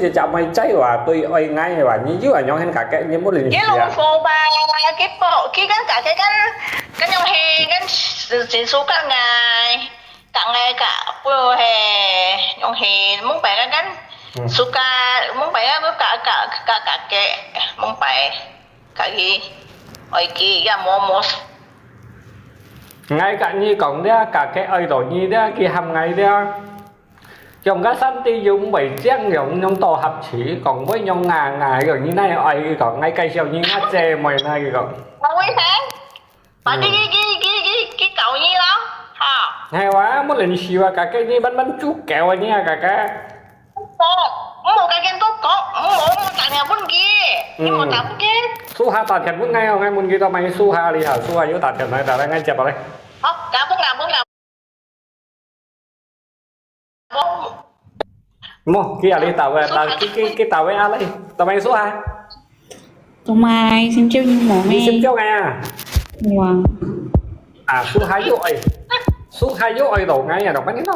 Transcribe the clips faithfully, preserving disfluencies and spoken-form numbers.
這隻妹仔話對愛𠊎話，你又會仰形㧯佢，你無認識啊？佢老火吧，佢保，佢㧯㧯佢㧯，㧯樣係，㧯真，真suka𠊎，㧯𠊎㧯，不係，樣係，mông phải㧯，㧯，嗯。Suka，mông phải㧯，佢㧯，㧯，㧯，㧯佢，mông phải，㧯佢，愛佢，也無，無。𠊎㧯你講了，㧯佢愛到你了，佢喊𠊎了。 像該山地又毋會靚，樣，樣到合適，講會樣啊，啊，樣你哪愛佢講，𠊎介紹你，𠊎姊妹哪佢講。我會聽，反正佢，嗯。佢，佢，佢，佢教你咯，哈。係哇，無認識啊，家家你慢慢注教啊，你啊，家家。哦，毋好家家都講，毋好，毋好打電話分佢，你莫打分佢。嗯。Suha打電話分𠊎哦，𠊎問佢到買Suha哩哈，Suha又打電話打來，𠊎接落來。好，打分，打分，打分。 Mo, kia li tawe, ta, ki, ki, ki tawe a lai. Tawe Suha. Tumai, sim chiu ni mo me. Ni sim chiu ngai a. Wang. A, Suha yu oi. Suha yu oi lo ngai a, lo ngai lo.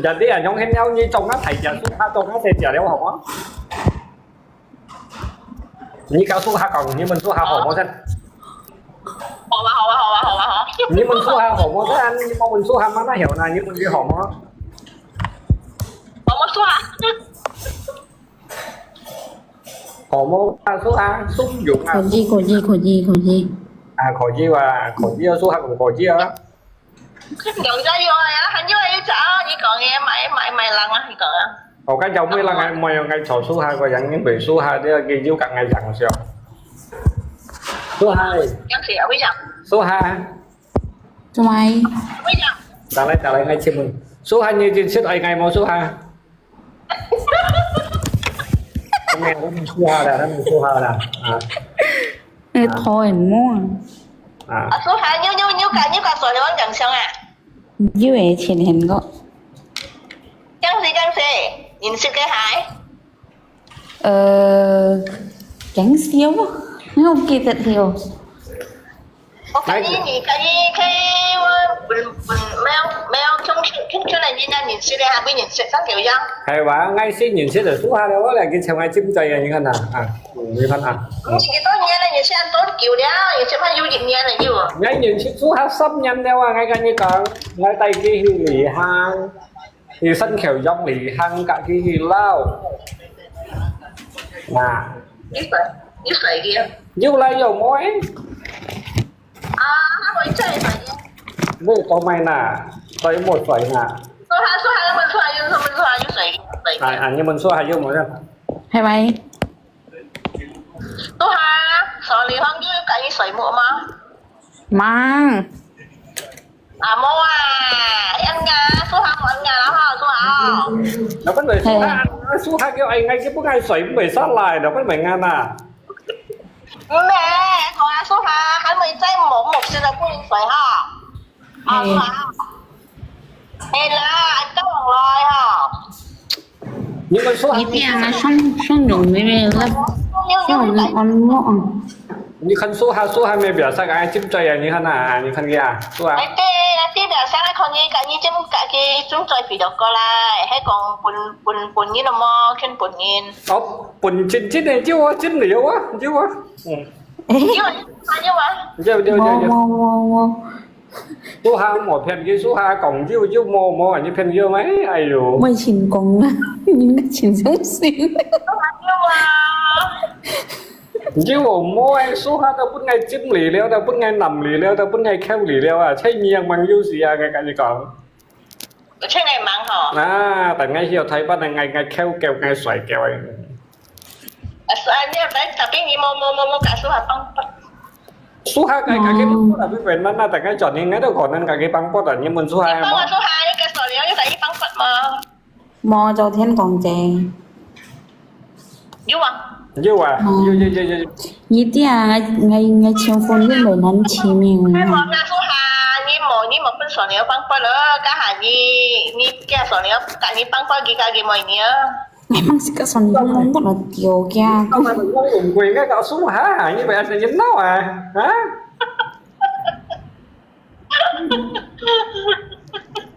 Jadi a, nyong hen yau ni chong a thai jia Suha chong a se jia liao, hok mo? 你教Suha講，你問Suha好無先？好啊，好啊，好啊，好啊，好。你問Suha好無先？你莫問Suha嘛，那曉得，你問佢好無？好無Suha？好無啊，Suha，松茸啊。可以，可以，可以，可以。啊，可以啊，可以啊，Suha講可以啊。 兩隻有啊，還有一隻啊，你講个買買買人啊，你講啊。哦，該有買人啊，買啊，該坐Suha个人，因為Suha个佢有講个樣相。Suha，樣式啊，為啥？Suha，做麼？為啥？打來打來，𠊎請問，Suha，你認識愛𠊎無？Suha。 他們，他們說好了，他們說好了啊。那個頭很摸啊。啊。啊，說好，你，你，你講，你講說的，我講想啊。有誒，前很多。這樣子，這樣子，認識个還？呃，講笑啊，我不記得了。 我建議你，建議佢，我本，本，沒有，沒有，從，從，從來你那認識的，還沒認識，上九樣。係哇，𠊎先認識就Suha了，我來去請𠊎尖嘴啊，你看呐，啊，嗯，你看啊，嗯。你幾多年了？你現在多久了？你起碼有一年了又。𠊎認識Suha十年了啊，𠊎跟你講，𠊎帶佢去旅行。 去新橋用旅行，佮佢去尞。啊。你睡，你睡了？有來有無誒？啊，還會再睡了？你做麼个啦？睡無睡啦？說他，說他，問出來，又是問出來，又睡，睡了。啊，啊，你問出來有無呀？係咪？說他，睡了，你有佮佢睡目嗎？吂。 啊，無啊，恁樣，Suha無恁樣啦吼，Suha哦。老闆來，Suha，Suha叫，𠊎，𠊎就分佢睡，毋會煞來，老闆毋會恁樣啊。毋係，講啊，Suha，還沒在無，無事的不能睡哈。啊，Suha。係啦，等我來哈。 你問Suha，你這樣啊，上，上網那邊，那，上網online哦。你看Suha，Suha乜biasa啊，尖嘴啊，你看啊，你看佢啊，Suha。哎，對，那這biasa啊，可能佮你尖，佮佢尖嘴比較過來，還講本，本，本人了麼，看本人。哦，本真真的，有啊，真的有啊，有啊，嗯。有啊，有啊。有，有，有，有。我，我，我，我。 Suha無騙佢，Suha講有有無無，你騙佢咩？哎喲。我先講啦，你先相信。有啊。有無無誒，Suha都分𠊎尖你了，都分𠊎揇你了，都分𠊎扣你了啊！在你樣忙有事啊，𠊎跟你講。我在𠊎忙吼。啊，等𠊎去到台北，𠊎，𠊎扣扣，𠊎睡覺誒。 啊，是啊，你來，tapi你無，無，無，無佮Suha放，放。Suha，該，該个，哦。Tapi benar，那大概轉年，該都可能該个放過了，你問Suha，你放啊，Suha，你該說你，你在一放過嗎？無，昨天講的。有啊。有啊，哦。有，有，有，有，有。你聽啊，𠊎，𠊎，𠊎前夫又來南奇妙。哎，無啦，Suha，你無，你無分說你要放過了，該下你，你，該說你要，你放過佢，該佢無你啊。 Memang si Kak Sony ngomong tu lah tio kia. Kau memang ngomong gue nggak kau semua ha? Ini banyak yang tahu ah. Ha?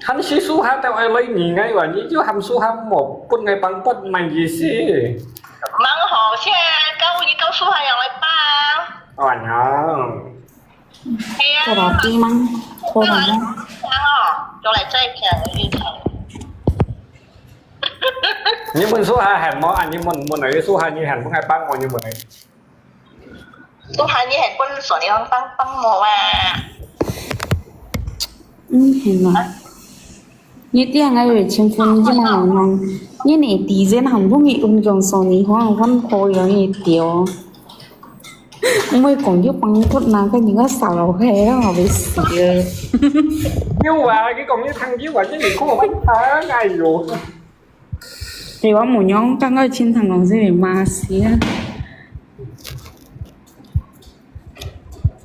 還係Suha都愛來你𠊎話，你就喊Suha無分𠊎幫不，麼个意思？蠻好，現在教你教Suha樣來幫。哎呀，係啊，過到底嗎？過到嗎？哦，過來再講一次。你問Suha喊無啊？你問問你Suha，你喊分𠊎幫無？你問你。 都喊你喊分手，你帮帮我啊！嗯，係嘛？你聽𠊎有情分，你嘛有能，你呢？第一喊分你用讲说你好像分好样一条，毋会讲就帮不拿个人家杀落去，让我被死了。有啊，你讲你听有啊，你看我分他，哎哟。 對，我無用，剛剛清湯公司會罵死啊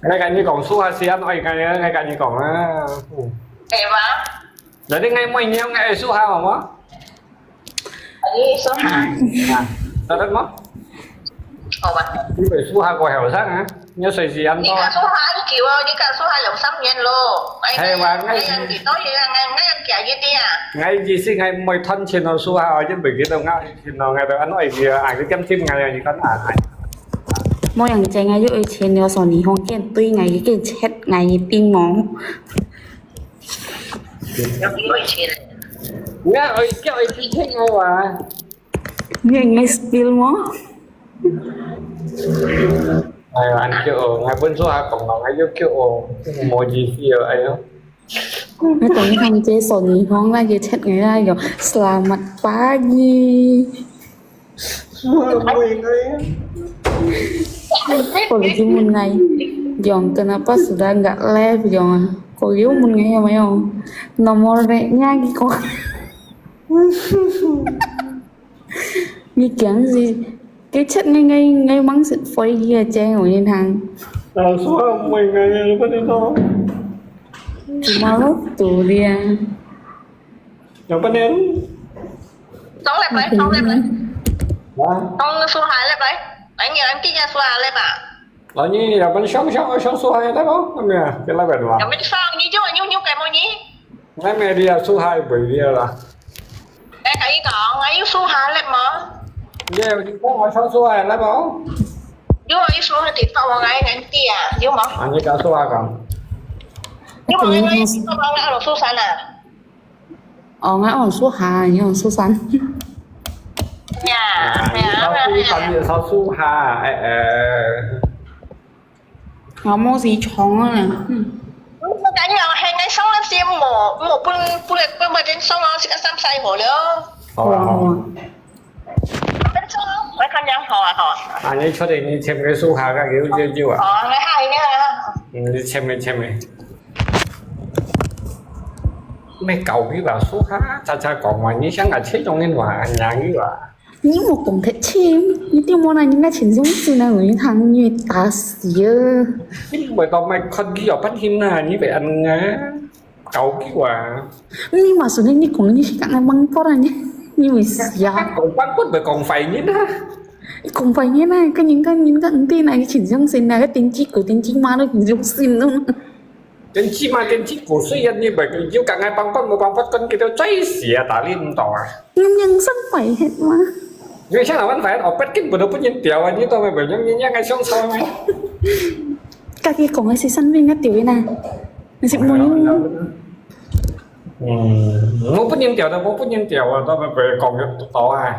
！𠊎跟你講，Suha係恁愛，𠊎𠊎跟你講啊。嗯。係嗎？那你愛妹娘愛Suha好無？哎，Suha。啊，得得無？好吧。你比Suha過後生啊？ 你要隨時恁多啊。你个Suha恁久哦，你个Suha兩三年咯。哎，係嘛，哎呀，你多嘢啊，哎，哎呀，假一啲啊。𠊎意思，𠊎毋會斷情哦，Suha哦，因為佢都呃錢咯，𠊎都恁愛佢啊，啊，佢點點𠊎啊，你講啊，哎。無樣正啊，又愛錢了，所以你方見對𠊎已經切𠊎一定哦。有愛錢。你看，愛叫愛錢聽我啊。 你應該spill麼？哎呀，恁久哦，𠊎分Suha講咯，𠊎又久哦，無意思哦，哎喲。你等一下，你這手你放那個chat，你那個selamat pagi。我已經問𠊎，用kenapa sudah nggak live用啊？我又問𠊎有沒有nomor-nya，佢講。 你驚死，佢chat𠊎𠊎𠊎吂識回佢个，正有人聽。老師啊，毋會，𠊎也不能咯。Cuma lo tu dia. Yang benar. Song lep lai, song lep lai. Hah? Song Suha lep lai. Ai, ngian ti ya Suha lep ah. Lah ni, yang benar song song song Suha lep oh. Kami ah, kita lep dua. Yang benar song ni jo, nyu nyu kai mo ni. Ngai meh dia Suha bơi dia lah. Eh, kai kong, ngai yu Suha lep mo. Dia ni kong ngai Suha lep mo. Yu yu Suha ti tao ngai ngan ti ah, yu mo. Ani ka Suha kong. Yu mo ngai ngai ti tao ngai alo Susan ah. Oh, ngai on Suha, ngai on Susan. Ya, ya, ya. Susan ya Suha, eh eh. 我無時長啊。嗯。Makanya, hai ngai song lep si mo, mo pun, pun, pun, pun, song lo, si ka sam sai ho lo. 好啊，好啊。Pun song lo, ngai kan yang ho ah, ho. 啊，你確定你簽个Suha个九九九啊？哦，ngai hai ngai ah. 嗯，你簽没簽没？没搞佢吧，Suha，常常講話，你想啊，這種人話，恁樣个啊。 你莫講忒深，你知無啦？人家陳先生啊，有一堂你會打死啊！你莫到麥克你有半天啦，你別恁啊，搞佢啊！你嘛，所以你講你是講那芒果啊，你你會死啊！講芒果咪講壞人啊！講壞人啊，跟人家人家唔對那個陳先生啊，个電視股電視嘛都陳先生咯。 電視嘛，電視股雖然你袂，有講愛幫幫無幫幫，跟佢兜最死啊，打你毋到啊。你人生壞忒嘛？你想老闆壞，後背根本都不能掉啊，你都袂袂，你你愛想錯咩？家己講个係生命个對啦，你是無用。嗯，我不能掉的，我不能掉啊，都袂袂講得到啊。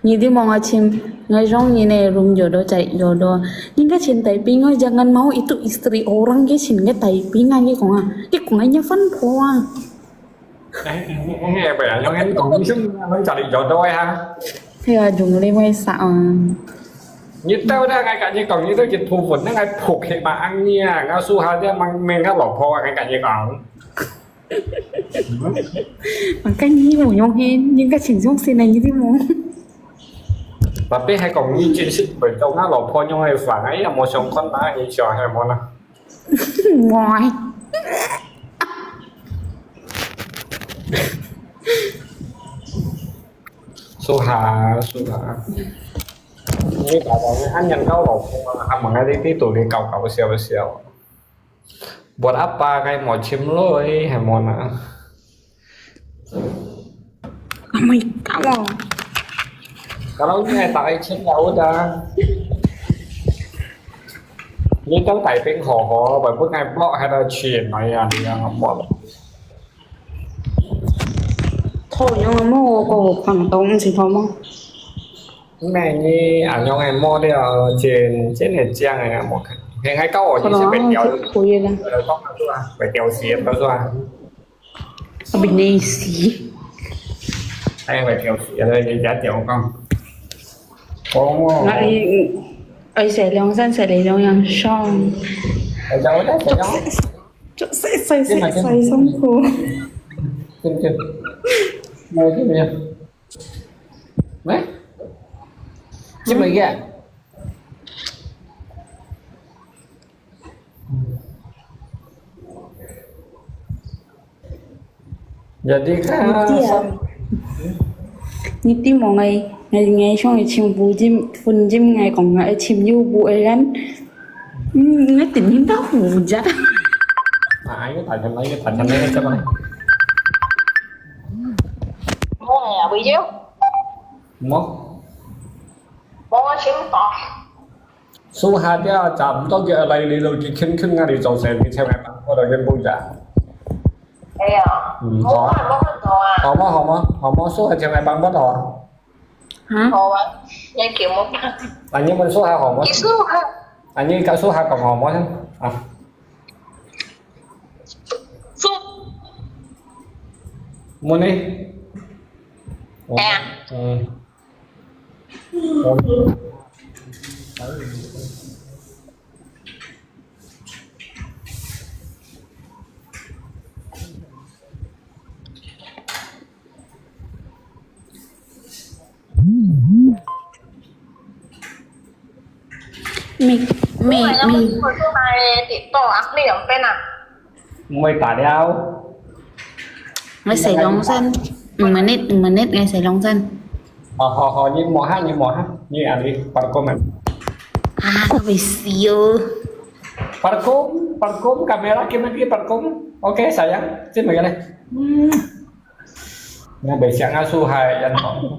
你知無，𠊎尋，𠊎用你呢，room有多在有多。你个前台兵，我jangan mau itu istri orang个前个台兵啊，你講啊，你講人家犯婆啊。哎，你你也不要用人講，你是我家里有多呀？哎呀，用你为啥啊？你到底爱跟你讲，你都一部分，那个仆客嘛，安尼啊，我Suha这蛮蛮个老婆啊，跟你讲。 Makanya你無用心，應該請用心个，你知無？Tapi還講你真實會當啊，老婆用个煩啊，也無相干啊，你想係無啦？喂。Suha，Suha。你搞到你恁樣搞老婆啊，還問你啲道理搞搞笑笑。 Buat apa ngai mò chim lôi hay mò na. Oh my god！Kalau你係打一千个，你到大兵好好，會分𠊎block喺度全來啊，你啊，好無？討厭啊，無我講廣東，毋識討厭。咩你啊，用个無了，真真係靚个，無看。現在教我你是會掉，可以啦。呃，講出啊，會掉線，講出啊。 Abinesi。哎，我跳死了，人家讲讲。哦，我爱，爱洗两身，洗了两样爽。我讲我在想，就洗洗洗洗辛苦。对不对？没有，没有。喂，这么远。 Jadi kan. Niti ah. Niti mo ngai, ngai, ngai song ai chim bu jim, fun jim ngai kong ngai chim yu bu ai ran. Hmm, ngai tin hin ta hu jat. Ai, ngai tan chan ngai, ngai tan chan ngai, chan ngai. Mo ngai ya, bu jiu. Mo. Mo ngai chim ta. 數下掉，找毋到佢來，你就去近近啊，你做生意，千萬莫過到人不家。哎呀，嗯，好啊。好無？好無？好無？數下千萬莫過到啊。啊？好啊，你叫我。啊，你問數下好無？你數下。啊，你甲數下講好無？啊。數。問你。哎呀。嗯。 Mik, mik, mik. 毋會打了。𠊎洗兩身，五minute，五minute，𠊎洗兩身。好，好，好，你摸下，你摸下，你啊，你parkom啊。啊，我會死哦。Parkom, parkom, kamera, kamera, parkom. Oke, sayang. Sini, Mega. Hmm. Ngai besang asuh hai yan to.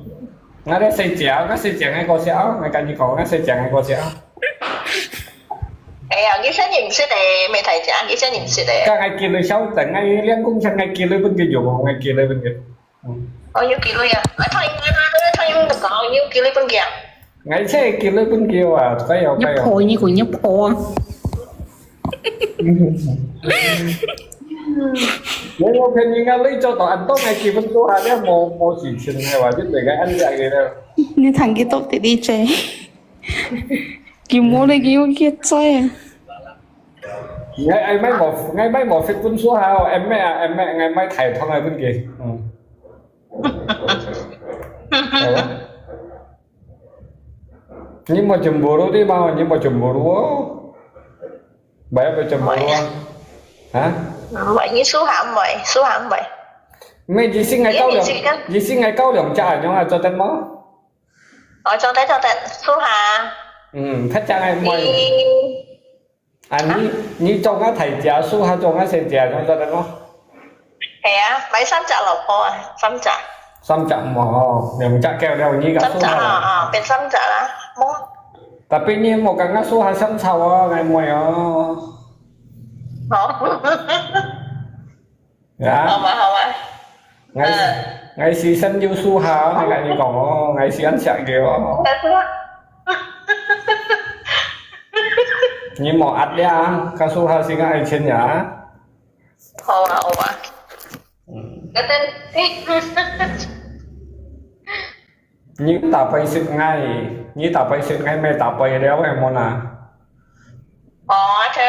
Ngai ada sejak, ngai sejak ngai kosek, ngai kani ko, ngai sejak ngai kosek. 哎呀，佢先認識的，沒大家，佢先認識的。Kan ngai kilo siau teng, ngai liang kung siang ngai kilo pun ke jong, ngai kilo pun ke. Hmm. Oh, you kilo ya? I thought you, I thought you the girl, you kilo pun ke. Ngai che kilo pun ke wa, kayo, kayo. Nyap po, ni ko nyap po. 你有便宜啊，你做到恁多，𠊎基本都還了無，無事情个話，你對个恁樣个了。你談幾多滴滴嘴？佢無咧，佢有幾嘴啊？𠊎，𠊎買無，𠊎買無fit分數下哦，M Max啊，M Max，𠊎買大桶个分佢。嗯。係啊。你無全部都對吧？你無全部都哦。 Bayar macam baru ah. Ha? Mbai, ni suha mbai, suha mbai. Mbai, di sini ngai kau liang, di sini ngai kau liang cha nyong ah, 做得無？哦，做得，做得，suha。嗯，較正个妹。你，啊，你，你做个大隻，suha做个細隻，nyong 做得無？係啊，買三隻蘿蔔啊，三隻。三隻無？兩隻夠了，你个suha。三隻啊，啊，變三隻啦，無。 Tapi你莫講𠊎suha香草哦，𠊎妹哦。好。啊？好嘛，好嘛。𠊎，嗯。𠊎是先有suha，𠊎跟你講哦，𠊎是恁惜佢哦。你莫壓力啊，該suha係𠊎愛錢呀。好啊，好啊。嗯。那等，你打敗識𠊎，你打敗識𠊎，乜打敗了个無啦？哦，這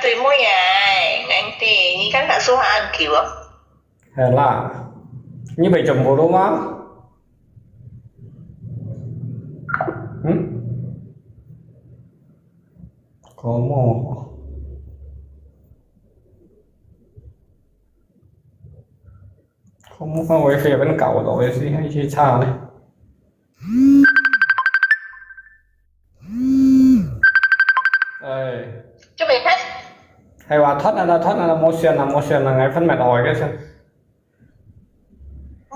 對妹仔，恁樣，你看看suha恁久哦。係啦，你會全部了嗎？嗯？Como？Como kan wifi bên搞到wifi hay去查呢？哎。做咩？係話斷啊啦，斷啊啦，無線啦，無線啦，𠊎分乜愛个先。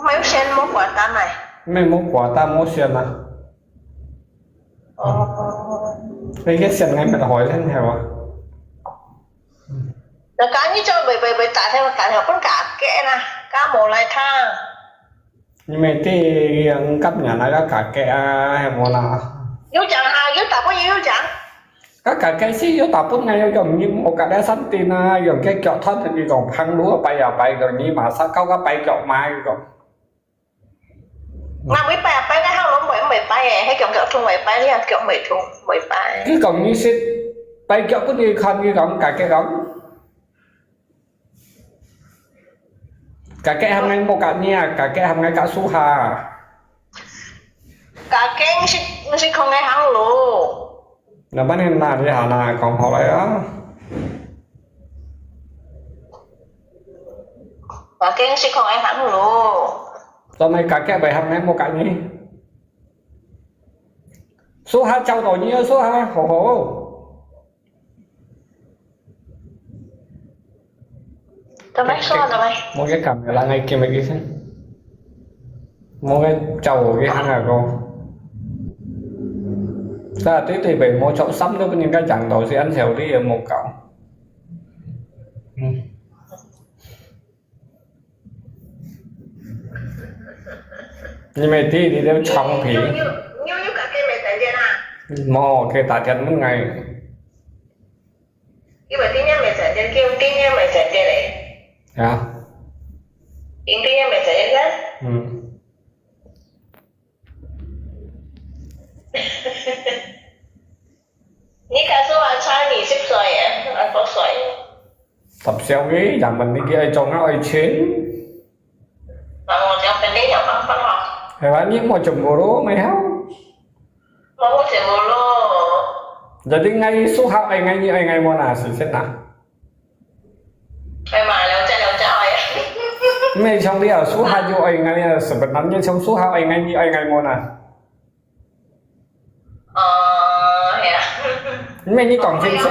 無選無掛單來。毋係無掛單，無選啊。哦。你个選个乜好先係無？那家你就袂袂袂打電話打電話分家姐啦，家無來聽。你乜知佢个感人啊，个家姐啊，係無啦？有講啊，有打分有講。 該个个係有大部分有用你無个了三點啊，用个腳踏你講行路擺呀擺个，你馬上搞个擺腳嘛個。那每擺啊擺个好攏袂袂擺誒，迄種腳痛袂擺，你腳袂痛袂擺。佢講你識擺腳分你看，你講个个講。个个喊𠊎無个你啊，个个喊𠊎个蘇哈。个个毋識毋識講个行路。 那麼你哪裡好啦，講好了呀？我跟你講，哎，行路。做麼个家姐會喊你無佮意？說下教導你，說下好好。做麼个說，做麼个？無个camera，𠊎見毋見先？無个教我个行啊哥。但對對北無著衫都分人家講到是恁小的也無搞。嗯。你乜知你都長皮。你有你有你有家姐Messenger啊？無，佢打電問𠊎。 因為今天Messenger，今今天Messenger咧。啊？今今天Messenger咧？嗯。你告訴我差二十歲耶，二十歲。十歲个，人問你个愛做愛情。那我就跟你有辦法了。係吧？你莫全部都沒有。 Mau mo cemburu. Jadi ngai suha ai ngai ni ai ngai mona si sena. Ai ma, liao jia, liao jia ai. Mei chong liao suha yu ai ngai sebenarnya chong suha ai ngai ni ai ngai mona. Ò, ya. Mei ni kong ching su.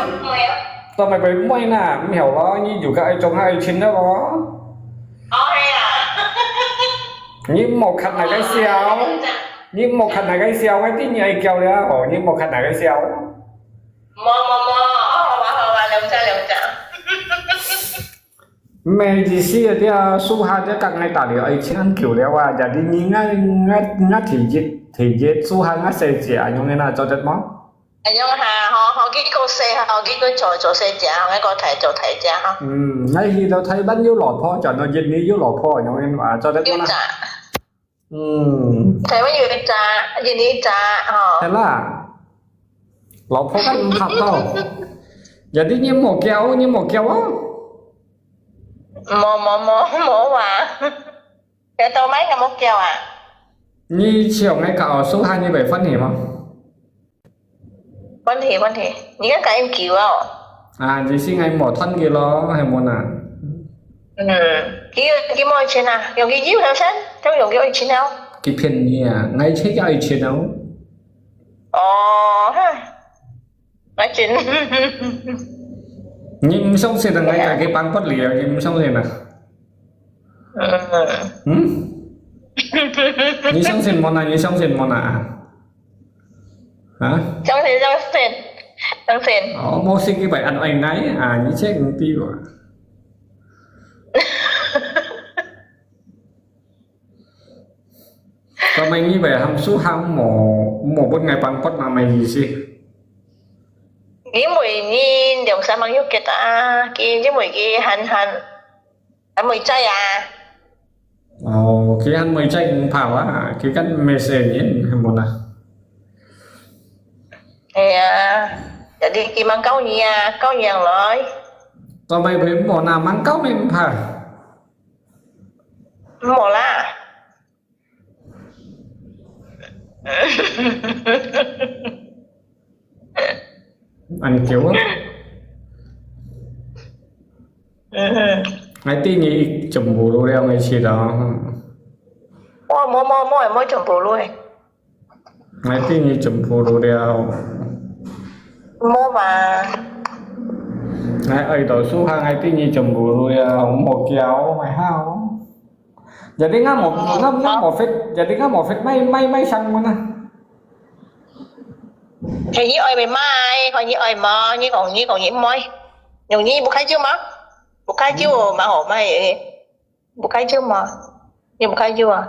Tao mai bai moi na, mei hao lo, ni yu ka ai chong ai chin lo. Ò, ya. Ni mo khat na cái siao. 你莫看那个笑，我知你愛叫了吼，你莫看那个笑。無無無，好啊好啊，兩隻兩隻。毋係意思啊，這suha這个愛打了愛千久了啊，jadi你𠊎𠊎𠊎第一第一suha𠊎細姐啊，用你那做得無？哎用哈，好好，佢个細，好佢个做做細姐，好，𠊎个大做大姐哈。嗯，𠊎去到台灣有老婆，轉到印尼有老婆，用你啊，做得無啦？有隻。 嗯。台灣有一隻，印尼一隻，吼。係啦，老婆kan毋怕到。Jadi你莫叫，你莫叫啊。無無無無啊，你到尾你莫叫啊。你像該个suha你會歡喜無？ 歡喜歡喜，你个解救哦。啊，意思𠊎無斷佢咯，係無啊？嗯，佢佢無愛錢啊，用佢有條線，就用佢愛錢了。佢騙你啊，𠊎切佢愛錢哦。哦，哈，愛錢。你毋相信啊，𠊎解佢幫不了，你毋相信啊？嗯。嗯？你相信無啊？你相信無啊？ 啊？相信相信相信。哦，無信佢會恁愛𠊎啊，你真毋知喎。做麼你會喊suha無無分𠊎幫骨那麼意思？因為你兩三萬有結啊，佢因為佢還還 還妹仔啊？哦，佢還妹仔毋怕啊，佢kan masih人，係無啊？係啊，jadi佢吂教你啊，教你樣來。做麼會無啊？吂教你毋怕？無啦。 恁久啊？嗯哼。𠊎知你cemburu了，𠊎知道。哦，無無無，無cemburu誒。𠊎知你cemburu了。無吧？𠊎愛到suha，𠊎知你cemburu了，莫叫，莫好。Jadi ngah mo, ngah, ngah mo fit, jadi ngah mo fit mai, mai, mai sang mo na. 看你愛毋愛，看你愛無，你講，你講你毋愛，用你不開酒嗎？不開酒嘛好賣誒，不開酒嘛，你不開酒啊？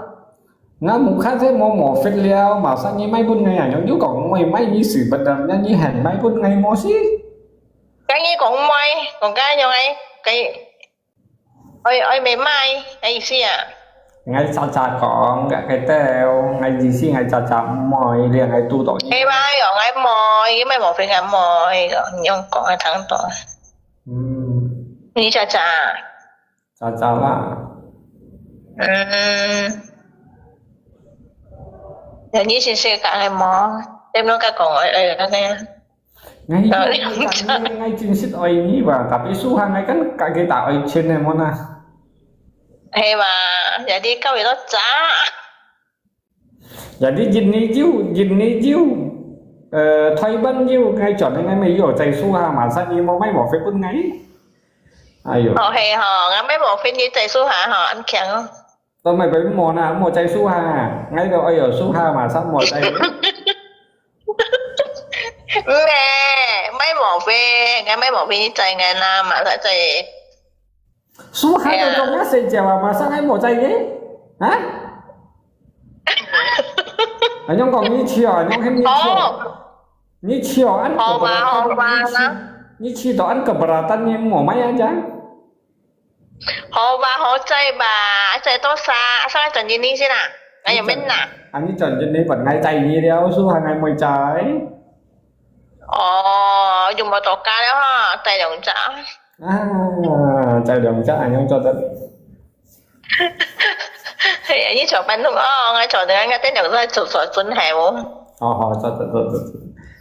Ngah mukha se mo mo fit liao, masa nyi mai pun ngai a, nyong yu kong mai mai nyi si benar nya nyi hen mai pun ngai mo si. Ngai nyi kong mai, kong ka nyong ai, kai, oi, oi mai mai, ai si a. Ngai cha cha kong, ka kai teo, ngai ji si ngai cha cha moi, liang ngai tu to nyi. Ai mai, yong ngai moi, mai mo fit ngai moi, nyong kong ai thang to. Hmm. Nyi cha cha. Cha cha la. Ừm. Giờ nyi si si ka ngai mo. Tem no ka kong oi oi ka ngai. Ngai, ngai, ngai, ngai jin sit oi nyi ba, tapi suha ngai kan ka kita oi chin ne mo na. Hei ba, jadi kau itu cha. Jadi jin ni jiu, jin ni jiu, eh, Taiwan jiu, ngai chọn ngai mai yo chai suha, masa nyi mo mai mo fit pun ngai. Ayo. Ồ, hei ho, ngai mai mo fit nyi chai suha ho, ăn kiang. To mai bai mo na, mo chai suha, ngai to ayo suha, masa mo chai. Nè, mai mo fit, ngai mai mo fit nyi chai ngai na, masa chai. Suha to kong ngai se jiao a, masa ngai mo chai ke? Ha? Anyong kong nyi chio, anyong hem nyi chio. Nyi chio an keberatan, nyi chi, nyi chi to an keberatan nyi mo mai aja. Ho ba, ho chai ba, chai to sa, sa chọn jin ni si na. Ngai yo men na. Ani chọn jin ni, bật ngai chai nyi liao, suha ngai moi chai. Ồ, dùng bao tô cá đó ha, tay đồng chả. À, tay đồng chả anh không cho tao. Thì anh ấy cho bạn đúng không? Anh cho đứa anh tên đồng ra cho cho tuần hè không? Ồ, ồ, cho cho cho cho.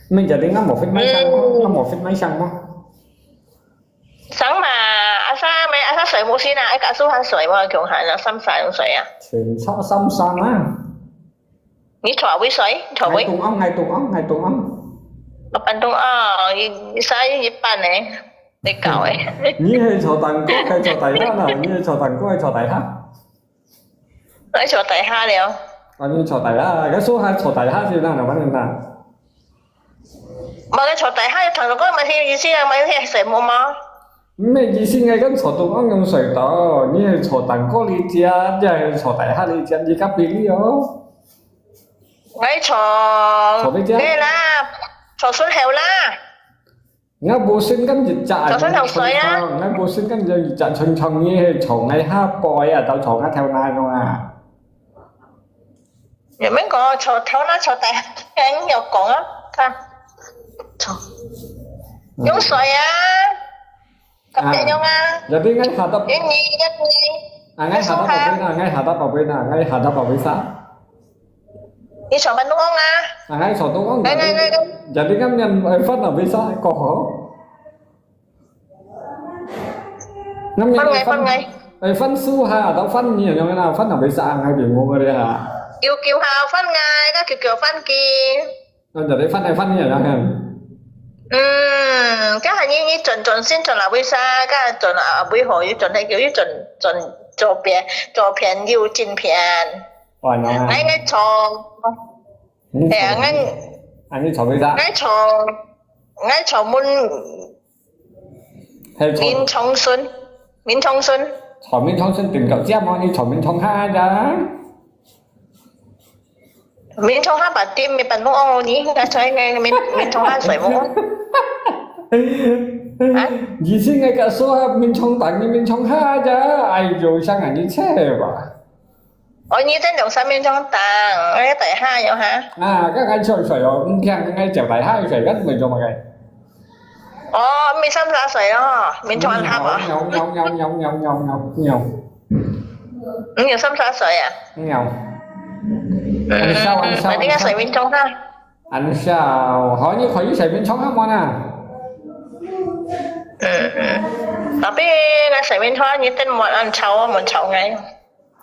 Mình giờ đi ngắm một phút máy sang không? Ngắm một phút máy sang không? Sáng mà, à sao mấy, à sao sưởi một xí nào, anh cả số hàng sưởi mà kiểu hàng là xăm xài không sưởi à? Sưởi sao xăm xăm á? Nyi chua wi soi, chua wi. Ngai tung ong, ngai tung ong, ngai tung ong. Ngai pan tung ong, sa yi pan ne. Ngai kau e. Nyi hei chua tang ko, hei chua tai ha na, nyi hei chua tang ko, hei chua tai ha. Ngai chua tai ha liao. Anh chua tai ha, cái số hai chua tai ha thì nào nào bạn na. Mà cái chua tai ha, thằng nó có mà thì gì chứ mà thì soi mua mà. 毋係，意思𠊎講坐中央用睡到，你係坐蛋糕裡隻，也係坐大廈裡隻，你較便利哦。𠊎坐，坐哪隻？該啦，坐順後啦。𠊎無信敢一隻，坐順後睡啊。𠊎無信敢有一隻長長，你係坐𠊎下背啊，到坐𠊎頭那種啊。有沒有講坐頭那坐大廈，有講啊？看，坐，用睡啊。 Kapit yung ah. Jadi ngai hadap. Ini, ini. Ah, ngai hadap apa na? Ngai hadap apa na? Ngai hadap apa sa? Ni chua man nuong ah. Ah, ngai chua nuong. Ngai, ngai, ngai, ngai. Jadi ngam nyan, eh, fan apa sa? Ko ho. Ngam nyan, fan, eh, fan, fan su ha, atau fan ni, yang mana? Fan apa sa? Ngai bingung kali ha. Kiu kiu ha, fan ngai, ka kiu kiu fan ki. Ngon jadi fan ai fan ni ya kan? Hmm, ka hani ni chọn chọn sin chọn la wi sa, ka chọn a wi ho yu chọn hai kiu yu chọn chọn cho pia cho pian yu chin pian. Wan no. Ngai ngai chọn. Ngai chọn. Ngai ani chọn wi sa. Ngai chọn ngai chọn mun. Hai chọn. Min chọn sun. Min chọn sun. Chọn min chọn sun tìm cậu chém mong ni chọn min chọn ha ya. Min chong ha ba tim mi pan mong ong ni, na choi ngai min min chong ha soi mong. Ha? Ji si ngai ka so ha min chong tang ni min chong ha ja, ai yo sang ani che ba. Ôi ni tên đồng sao min chong tang, ai tai ha yo ha. À, các anh soi soi ong, kiang ngai chèo tai ha soi gắt mình cho mà cái. Ôi, mi sam sa soi lo, min chong ha ba. Nhau nhau nhau nhau nhau nhau nhau nhau. Ni sam sa soi à? Ngiau. Ăn sao, ăn sao, ăn sao? Soi min chong ha. Ăn sao? Hỏi như khỏi soi min chong ha món à? Tapi ngai soi min chong ni tên món ăn chau, món chau ngai.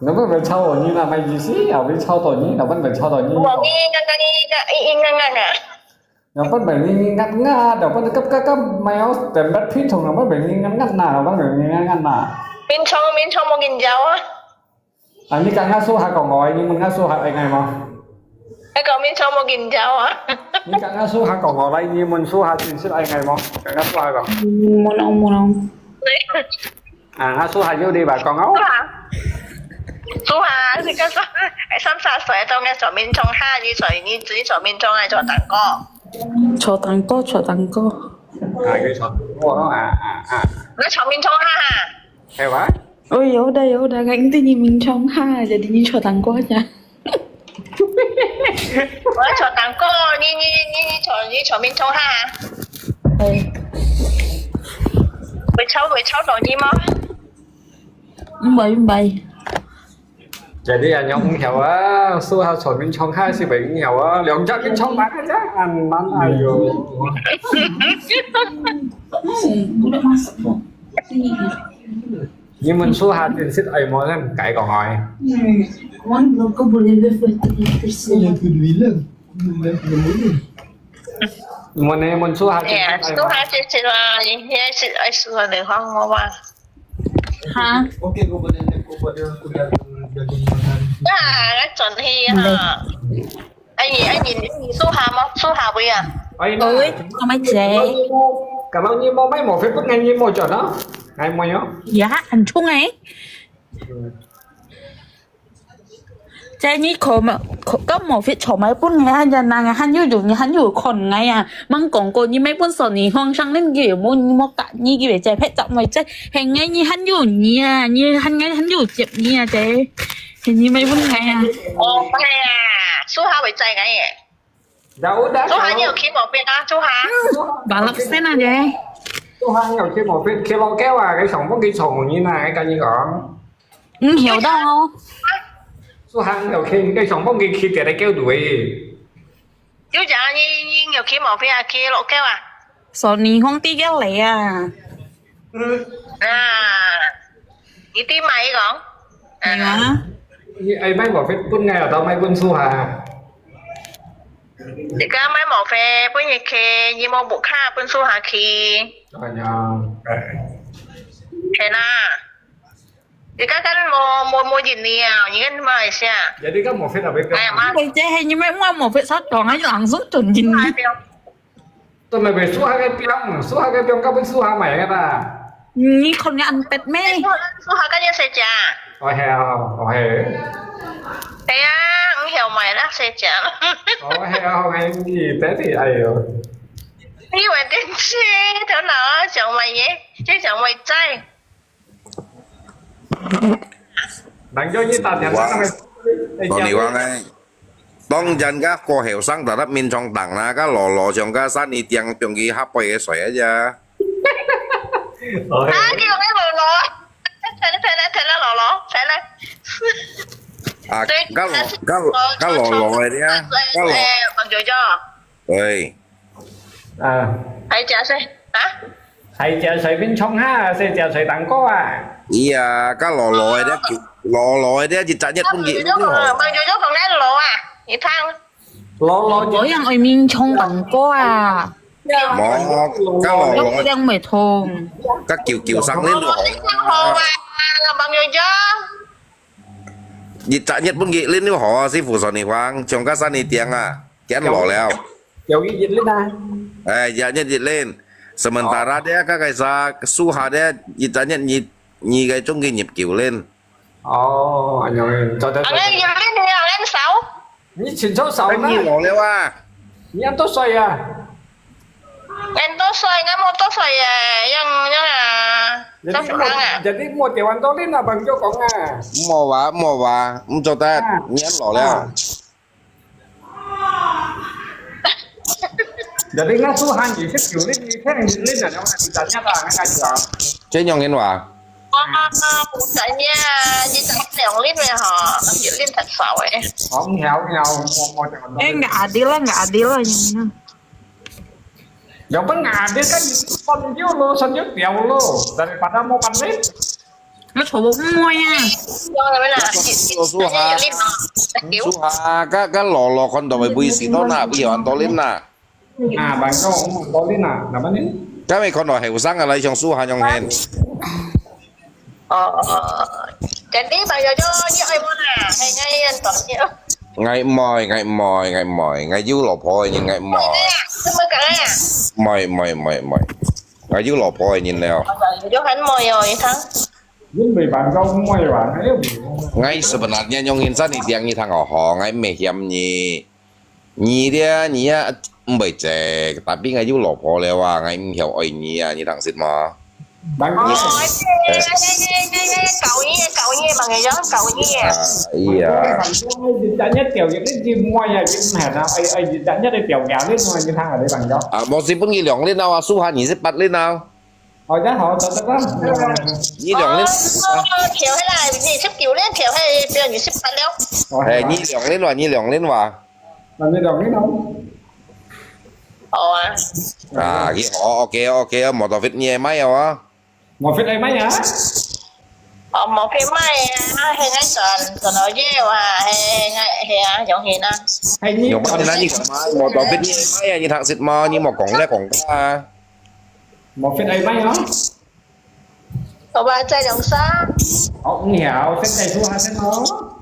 Nó vẫn phải chau ở như là mày gì xí, ở bên chau tội nhí, nó vẫn phải chau tội nhí. Món ni ngai ngai ngai ngai ngai ngai. Nó bắt bảy nghìn ngắt ngắt, nó bắt cấp cấp cấp mày áo tèm bắt phít thùng nó bắt bảy nghìn ngắt ngắt nà, nó bắt bảy nghìn ngắt ngắt nà. Min chong, min chong một nghìn giáo á. 啊，你講下蘇蝦講我，你問下蘇蝦愛𠊎無？你講明朝無見著啊？你講下蘇蝦講我來，你問蘇蝦真實愛𠊎無？講下蘇蝦講。嗯，問哦，問哦。啊，啊，蘇蝦有你吧，講哦。蘇蝦，你講說，哎，三十歲到𠊎做明朝哈，你做，你，你做明朝，𠊎做當哥。做當哥，做當哥。啊，佢做當哥啊，啊，啊。你做明朝哈哈。係哇？ Oh, ya udah, ya udah. Nggak inti ni Min Chong Ha, jadi ni 坐当哥 aja. 我坐当哥，你，你，你，你坐，你坐明朝哈。哎。會吵，會吵到你嗎？Mbai, mbai. Jadi, ya, nyong ngau ah, su ha chon min chong ha si bai ngau ah, liang jak min chong ma ka ja, an man ayo. Udah masuk kok. Sini. Ni mun su ha tin sit ai mo kan, kai kong ai. Kau boleh left, left, left. Mun ni mun su ha tin sit ai mo. Su ha tin sit lah, ini sit ai su ha ni hong mo ba. Ha? Oke, ko boleh, ko boleh, ko dah, dah dengar. Nah, kan contoh ha. Ai, ai, ni, ni su ha mo, su ha bu ya. Oi, oi, amai cek. Kalau ni mo mai mo, Facebook ngai ni mo jon no. Ngai mo yo. Ya, an chung ai. Jadi ko ma, ko, ko mo fit cho mai pun ngai ya na ngai han yu yu ngai han yu kon ngai ya. Mang kong ko ni mai pun so ni hong sang nen ge mo ni mo ka ni ge be jai pet chak mai jai. Heng ngai ni han yu ni ya, ni han ngai han yu jep ni ya jai. Heng ni mai pun ngai ya. Oh, hai ya. Su ha wei jai ngai ye. Jauh dah. Su ha ni oke mo fit ah, su ha. Balak sen a jai. Su ha ni oke mo fit, ke lo ke wa, ke song pun ke chong ni na, ke ni kong. 嗯，曉得哦。蘇行又去，佢上網佢去，佢就係叫佢。有隻你，你又去無飛啊，去落狗啊？索尼皇帝个嚟啊！嗯。啊，你知買講？係啊。你愛買無飛分𠊎，又到買分蘇行。你講買無飛分佢去，你無屋下分蘇行去。哎呀，哎。係啦。 你看看，無，無，無印尼啊，你看馬來西亞。Jadi kan無fit apa itu? Ay, ma. Ay, cek, hay, ni may mga mo fit sa to, ngay lang so to, hindi. Ay, pero. To may be suha kay piang, suha kay piang ka pun suha may kata. Ni kon nga ang pet me. Suha ka niya sa dyan. Oh, heo, oh, heo. Kaya, ang heo may na sa dyan. Oh, heo, ngay hindi, tete, ayo. Ni wen din si, to na, jang may ye, jang may chay. 你話，你話，當然个過後生，特特面衝當啦，个羅羅像个山一定放佢下背个水啊啫。啊，你講个羅羅，睇啦，睇啦，睇啦，羅羅，睇啦。啊，對，个羅，个羅，个羅羅个呀，个羅。哎，黃九九。對。 啊。係食水啊？係食水冰沖下，係食水蛋糕啊？咿呀，該老老个咧，老老个咧，一隻月分佢。問舅舅講，問舅舅講該老啊，你聽。老老就。我樣愛冰沖蛋糕啊。無，該老老。有樣未通。該舅舅生恁都好啊。好啊，問舅舅。一隻月分佢恁都好啊，師傅說你話，像該山你頂啊，見老了。 有一日啊。哎，一日一輪。Sementara dia kakak sa suha dia一日二二個鐘佢入九輪。哦，哎呀，做得。Ang ang yun, ang ang sao? 你清楚少啦。你老了啊？你恁多歲啊？Ang多歲，我冇多歲耶，樣樣啊，做什麼啊？Jadi mau dewan tolin abang jo kong ah. Mau ba, mau ba, mau jodat, 啊。你恁老了。啊。 Jadi ngasuhan你識九輪，你聽九輪啊，你話你知影啊，𠊎講。這樣人話。啊，毋知影，你知兩輪咩吼？九輪忒少誒。哦，曉曉，我我就。Eh, nggak adil lah, nggak adil lah ini. Ya pun nggak adil kan，算少咯，算少掉咯，daripada mau pandai。 我坐屋妹啊。Suha, ka, ka lolo kon to may buisi to na, biyo ang tolin na. Ah, bang ko, ang tolin na. Naman ni? Kami kon to, hay usang alay siyang suha niyong hen. 哦， Jadi Bang Jojo，你愛無啦？係，𠊎很多了。 𠊎毋愛，𠊎毋愛，𠊎毋愛，𠊎有老婆个人，𠊎毋愛。做麼个啊？毋愛，毋愛，毋愛，毋愛。𠊎有老婆个人了。有很愛哦，你看。 因為辦到妹話，哎呀，𠊎sebenarnya nyong insan一定你聽哦，吼，𠊎毋係嫌你，你咧，你啊，毋會借，tapi𠊎有老婆了啊，𠊎毋曉愛你啊，你聽識無？辦到哦，哎，哎，哎，哎，哎，哎，搞你，搞你，Bang Jojo，搞你。啊，哎呀，辦到日日一條，一日妹啊，一唔係啊，哎哎，日日一條條，你看你看下你辦到。啊，無事分佢兩輪啊，輸下二十八輪啊，好，真好，得得得。你兩輪，哦，調起來，二十九輪調起來，變二十八了。哎，你兩輪哇，你兩輪哇，那你兩輪咯。好啊。啊，佢好，OK OK，無多fit你个麥哦。我 fit 你麥啊？哦，無fit麥啊，係𠊎轉轉到這啊，係𠊎係啊，榮幸啊。係你用乜你拿你个麥，無多fit你个麥啊，你聽識無？你莫講咧講啊。我 fit 你麥啊？好吧，再兩三。好，你好，現在說下先咯。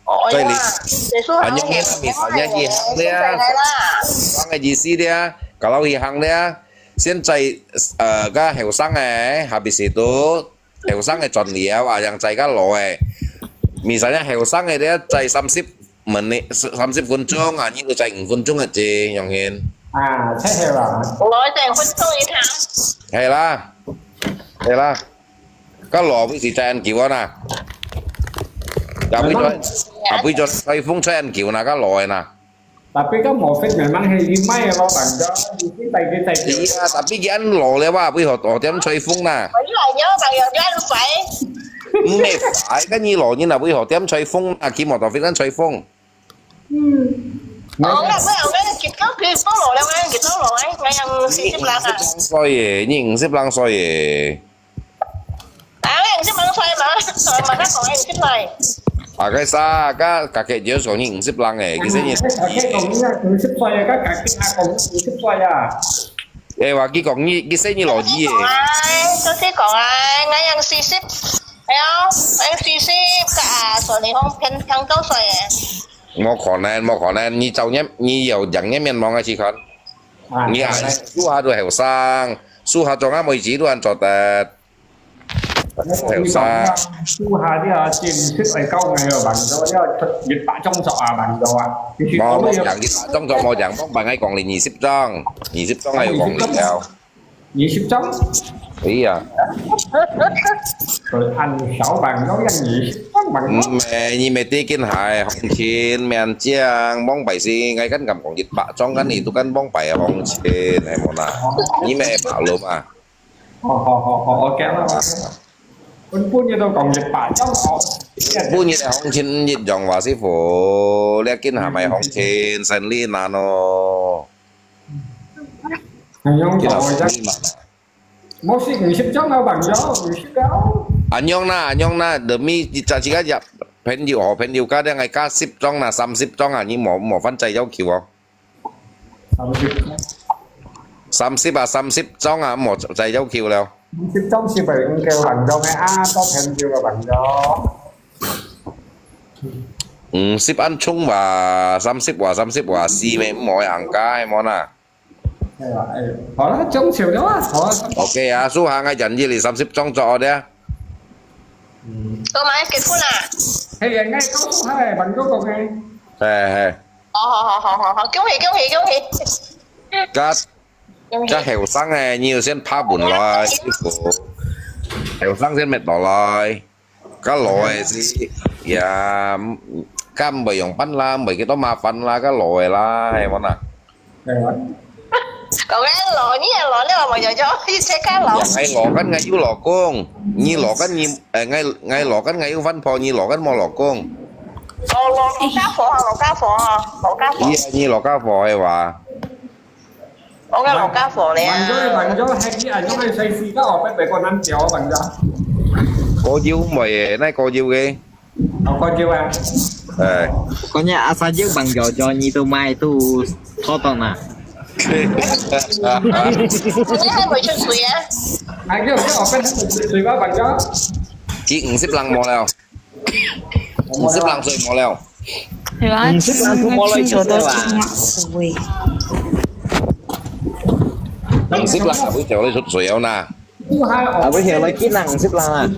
哦，再你呀，結束啊，你那misalnya你行咧，現在來啦。生个意思咧，kalau你行咧，現在呃，个後生个，habis itu後生个轉了啊，yang在个老个，misalnya後生个咧，在三十 menit，三十分鐘啊，你就在五分鐘个啫，永遠。啊，太好了。我在分鐘一趟。係啦，係啦，个老會是在恁久啊呐，也會在，也會在吹風吹恁久呐，个老个呐。 Tapi kan Mofit memang hei imai lo bangga, mungkin bagi saya. Iya, tapi gian lo le wa, bui hot hot tiam choi fung na. 我越来越白，越来越白。咩，ai kan ni lo ni na bui hot tiam choi fung na, ki mo to fit kan choi fung. 哦，那不然我跟你讲，可以帮我了，我跟你讲了，哎，我养四十lang啊。 Soi ye, ni 五十 lang soi ye. Ah, yang si Mang Sai ba? Sa mana ko yang si Sai. Akai sa ka kakek dia so ni 五十 lang eh, kisah ni. Kakek kong ni, 五十歲啊，kakek anak kong 五十歲啊。 Eh, wa ki kong ni, kisah ni lo ji eh. 哎，都是讲哎，我养四十，哎呦，我养四十个啊，所以讲偏偏高岁哎。 Mo konen, mo konen, ni chau nyam, ni yau jang nyam mian mong ai chi kon. Ni ai, su ha du heo sang, su ha chong a mo ji du an chot tet. Heo sang. 都下啲啊，正式嚟交藝啊，bằng到呢個一百張作啊，bằng到啊。 Mo, mo jang di ta chong chong mo jang mong bang ai kong li ni sip chong. Ni sip chong ai kong li yau. 二十張？ Iya. 佢按手bằng到人二十張bằng到。 Mẹ, ni mẹ ti kin hai, hong chin, mian chiang, mong bai si, ngai kan kam kong jit ba chong kan ni tu kan mong bai hong chin, hai mo na. Ni mẹ ba lo ma. 好好好好，OK啦。本本嘢都講一百張好。 Bu ni hong chin jit jong wa si fu, lia kin ha mai hong chin, sen li na no. 係用 Kin ha 講 sen 嘅 li na. 冇事，二十張啊，bằng到，二十張。 Anyong na, anyong na, demi di cha chi ka ya, pen yu ho, pen yu ka, dia ngai ka sip chong na, sam sip chong a, ni mo, mo fan chai yau kiu o. 三十。 Sam sip a, sam sip chong a, mo chai yau kiu leo. 三十張是咪應該bằng到咩啊？多朋友啊，bằng到。 Sip an chung wa, sam sip wa, sam sip wa, si me mo ang ka, hai mo na. 係啊，誒，好啦，中獎咗啊，好啊。 OK啊，su ha ngai jan ji li sam sip chong cho dia. 都买结婚啦？係啊，應該都係bằng到個嘅。 He, he. 好好好好好好，恭喜恭喜恭喜！ Ka, 恭喜！ ka heo sang eh, ni sen pa bun lai, si fu. Heo sang sen met lo lai. Ka lo eh si, ya, ka mbai yong pan la, mbai kito ma fan la, ka lo eh la, hai mo na. 係啊。 讲个老，你也老了嘛，就就一切看老。 Yang ngai lo kan ngai yu lo kong. Ni lo kan ni, eh, ngai, ngai lo kan ngai yu fan po, ni lo kan mo lo kong. 老老老家伙，老家伙，老家伙， Iya, ni lo ka po hai wa. 我个老家伙咧。 bằng咗，bằng咗，係啊，因為細事家我俾俾個男仔我bằng咗。 Ko yu mo eh, nai ko yu ke. 我講叫啊。 Eh, Kanya asa je bang jo jo ni tu mai tu thoton na. 你还没出水啊？ 係叫叫我俾佢水水吧，bằng咗。佢五十零無了，五十零歲無了。係啊，五十零都無來見了啊。五十零啊，會走來出水了呐。啊，會走來見啊，五十零啊。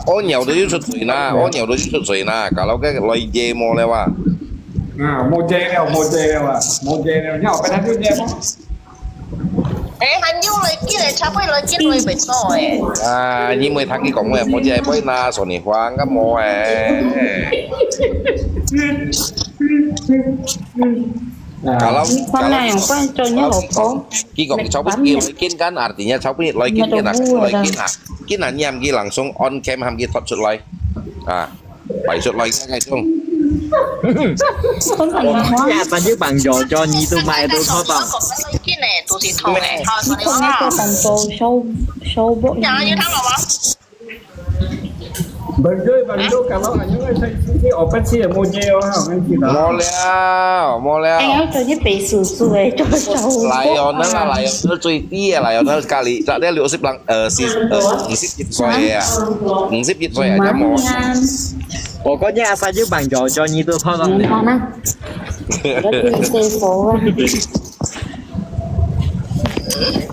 屙尿都要出水呐，屙尿都要出水呐，搞到該來夜無了啊。啊，無夜了，無夜了啊，無夜了，你後背還有夜無？ 誒，還有來緊誒，差不多來緊來袂到誒。啊，你莫聽佢講咩，無姐妹拿手你花，應該無誒。Kalau 你看啦，kalau 用慣做你老婆，佢講差不多來緊kan，artinya差不多來緊kan，來緊啊，緊啊，你喊佢langsung on cam，喊佢拖出來啊。 擺出來个該種。你阿爸就幫助咗你都買到錯吧？你同你做當做小小博。呀，有聽到嗎？Berdua, berdua, kalau hanya saya sisi open sih emoji orang kan kita. 無了，無了。哎，要做啲白素素誒，做小博。來哦，那個來哦，最低个來哦，那隔離，昨天六十零，呃，四，呃，五十一歲啊，五十一歲啊，有無？ Pokoknya asal je Bang Jojo nyitu tolong deh. Mana? Berarti saya seorang.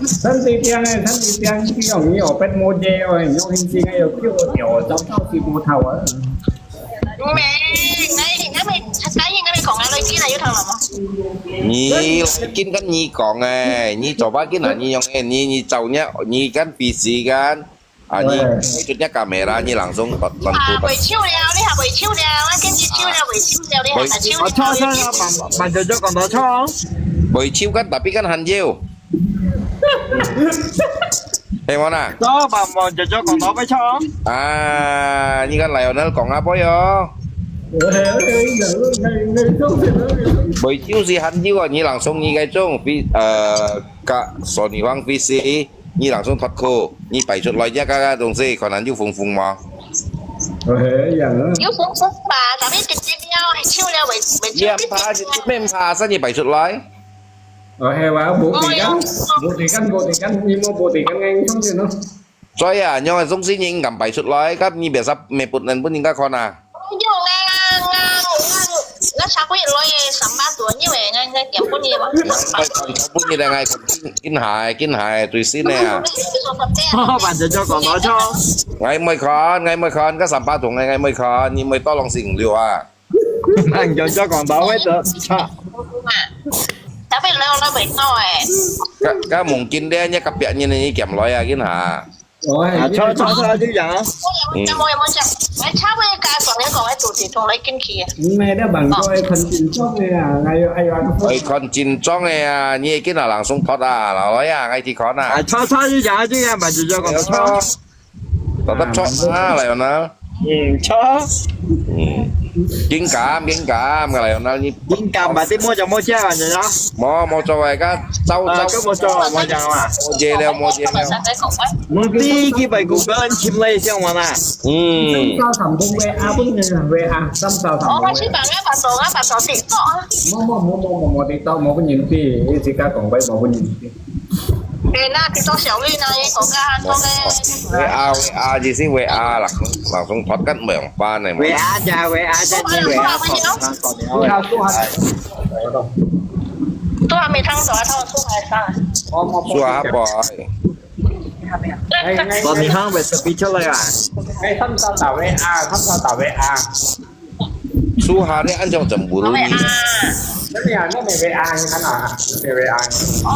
Sân ti tiang eh, sân ti tiang, tiang ni opet moje oi, nyong hin sing ayo kyo tio, zau tau si mo tau ah. 你來緊，你講啊，來緊啊，有聽到無？你來緊跟你講誒，你做麼个緊啊？你用誒，你你走呢？你跟busy kan？ 啊，你，喂。你就隻kamera，你langsung toàn toàn啊，部會手了，你還會手了，我跟你手了，會手了，你還敢手了？我錯錯錯，慢慢就就講到錯。會手kan，tapi kan hanjil。係無啦？錯，慢慢就就講到會錯。啊，你跟Lionel講啊，boy哦。喂，喂，喂，喂，喂，喂，喂。會手係hanjil啊，你langsung你該種，比，呃，ka Sony Huang V C。 你langsung脫褲，你擺出來這個東西，可能有風風嘛。OK，一樣啊。有風風吧，tapi直接了，手了會，會你毋怕，你毋怕，先你擺出來。OK，哇，無地間，無地間，無地間，你無無地間，硬上去咯。所以啊，你个東西你敢擺出來，咁你別使咩不能不應該看啊。 用啊，啊，啊，啊，差不多來三百多，因為𠊎，𠊎減分你嘛。分你个，𠊎緊下，緊下，最新个啊。哦，反正就講到錯。𠊎毋會看，𠊎毋會看，該三百多个，𠊎毋會看，你毋會多浪費五六啊。反正就講到會得錯。Tapi lo lo betul eh. 該，該mungkin咧，你隔壁人你減來啊，緊下。 啊，錯，錯，錯，就講啊。嗯。來，差不多加上你講个主題，同你緊去啊。毋係，你問過愛看真章个啊，哎喲，哎喲，哎，看真章个啊，你見到人送托啊，老來啊，愛去看啊。啊，錯，錯，就講啊，就講，反正就講到錯。講到錯啊，來喏。嗯，錯。嗯，緊減，緊減，來喏，你緊減吧，你莫做莫食啊，你啊。莫，莫做个，該走，啊，走。該莫做，莫講啊。莫食了，莫食了。 Mesti kita Google chim lai siang mana? Hmm. Samsau sambung W A pun ni, W A, samsau sambung W A. Oh, masih banget, Pak Song, ah, Pak Song TikTok, ah. Mo, mo, mo, mo, mo, mo TikTok, mo pun nyimpi. Ini sika kong bai, mo pun nyimpi. Eh, na TikTok 小綠呢，也搞个很多个。W A，W A，就是W A，langsung，langsung 脫 kan 無用辦个嘛。W A 咋，W A 咋，你W A 好，好，好。都還沒聽到啊，他們說還上來。說還不好。 Tony Huang recipe出來啊！哎，三三打V R，三三打V R。Suha你安裝整部路。真的啊，那沒V R，你看啊，那沒V R。哦，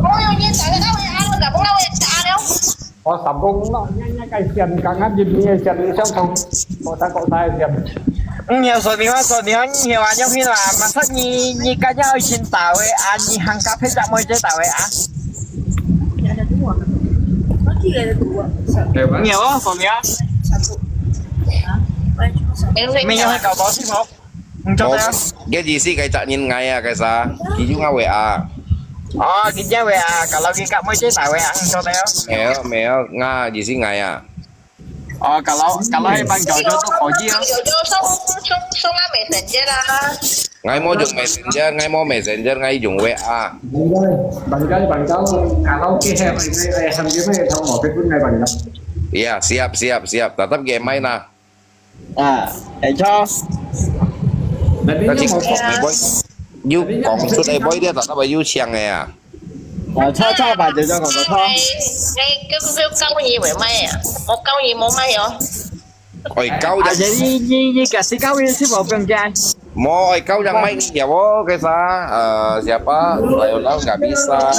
我有年代的那V R，我打不到V R了。哦，打不到，那那个线，刚刚今天的线相同，我打过他的线。嗯，有说你话，说你话，你话用去啦，马上你你刚要先打V R，你喊咖啡怎么就打V R？ 有哦，什么呀？沒有，還搞不清楚。你做咩啊？Cái gì xí cái chả nhìn ngay à, cái sao? Cái chúng ngao vậy à? Ồ, cái gì vậy à? Kalau cái cặp mới chế tài vậy à? Cho theo. Mèo, mèo, Nga gì xí ngay à? Ồ, kalau, kalau hai bạn trò chơi tôi khỏi chia. Trò chơi số, số, số lá mẹ thành chế ra. Ngai mo dùng Messenger, ngai mo Messenger, ngai dùng W A. Bạn gái, bạn gái, bạn gái, karaoke hè, bạn gái, hè, thằng kia phải thông một cái phút này bạn gái. Ya, siap, siap, siap. Tetap ke main lah. 啊，會錯。但是講个話，又講出來話了，tetap有請个啊。啊，錯錯吧，就這樣講就錯。哎，哎，這個教育會賣啊，我教育無賣哦。愛教育。啊，你你你假使教育是無用个。 Mo, ikaw yang may niya wo, kaysa, ah, siapa? Lionel nggak bisa.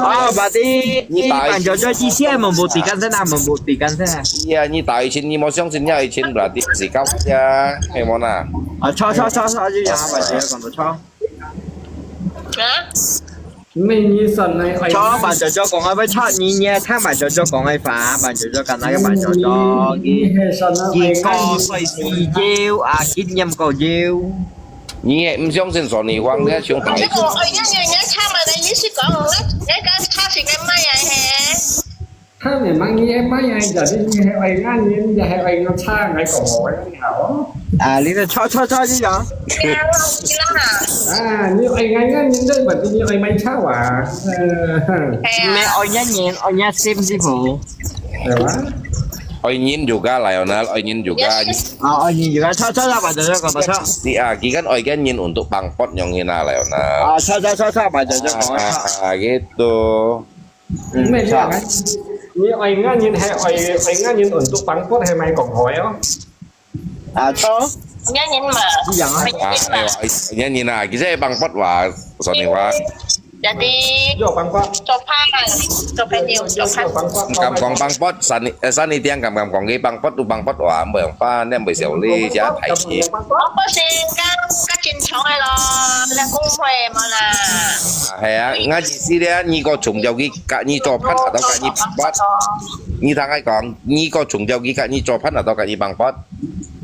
Oh, berarti ni Panjojo G C M membuktikan sana, membuktikan sana. Iya, ni tahu izin, ni mau siang sini izin berarti si kau ya, kayak mana? 啊，錯錯錯錯，就講啊，Panjojo講得錯。啊？你你算你愛錯，Panjojo講个會錯，你你聽Panjojo講个話，Panjojo講那個Panjojo，佢佢過歲四九啊，經驗過久。你係毋相信Sony Huang，你係想大。這個愛人人人差嘛，你意思講，你你个差是个乜嘢嘿？他memang你係乜嘢，jadi你係愛人人，你係愛人差，你講我你好。啊，你个錯錯錯，你講。啊，你愛人人，你都問你愛買差啊？呃，係啊。你愛人人，愛人心師傅。係嘛？愛人juga Lionel，愛人juga。啊，愛人juga，錯錯錯，Panjojo講得錯。你啊，佢kan愛人人untuk pangpot yang hina Lionel。啊，錯錯錯錯，Panjojo講得錯。啊，gitu。嗯，你愛人人係愛愛人人untuk pangpot係買講好哦。 啊，錯。Nyanyi mah. Iya, ah. Nyanyi mah. Ah, ayo, nyanyi na. Kita pangpot wa, Sony wa. Jadi, yo pangpot. Copan, copan yo, copan. Kam kam pangpot, sani, eh, sani tiang kam kam kong ki pangpot tu pangpot wa, ambo yang pan, yang boleh siau li, jat hai ki. Apa sih, kan, kan cincong lo, yang kung hui mana? Ah, hai ah, ngaji si dia, ni ko chung jauh ki, kak ni copan atau kak ni pangpot. Ni tangai kong, ni ko chung jauh ki, kak ni copan atau kak ni pangpot.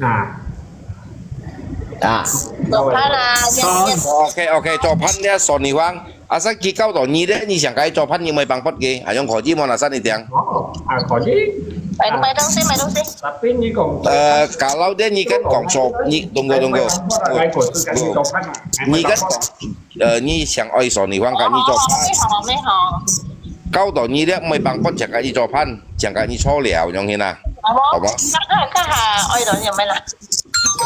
啊。啊。做飯啊，OK，OK，做飯了，Sony Huang。Asal佢教到你咧，你想該做飯，你會幫幫佢，啊，用科技麼？那三一點。哦，啊，可以。買買東西，買東西。Tapi你講，呃，kalau dia你kan講做，你，tunggu，tunggu。你kan講，呃，你想愛Sony Huang，該你做飯。哦，你好，你好。教到你咧，會幫幫，想該你做飯，想該你做了，用心啊，好不好？那那看哈，愛东西有没有啦？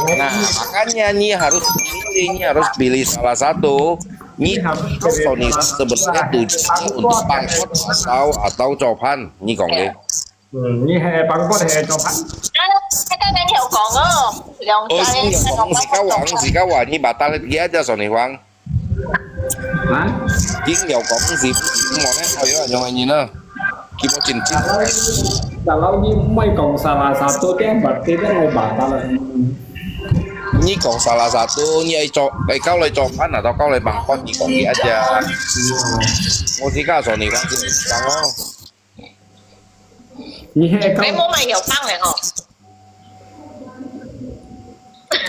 Nah, makanya ni harus pilih, ni harus pilih salah satu. Ni Sony sebenarnya tujuannya untuk pangkot atau atau copan, ni kong ni. 嗯，你係pangkot係copan？啊，你剛剛有講哦，兩家人。哦，你有講，是教王，是教王，你把他的dia aja Sony Huang。 啊？King有講是無呢？哎喲，用个人啊，佢無正經。Kalau你毋愛講salah satu，dia berarti dia愛batal。你講salah satu，你愛做，愛教來做飯啊，到教來pangkot，你講佢aja。我自家做你講，講哦。你係教，你無買有放个吼。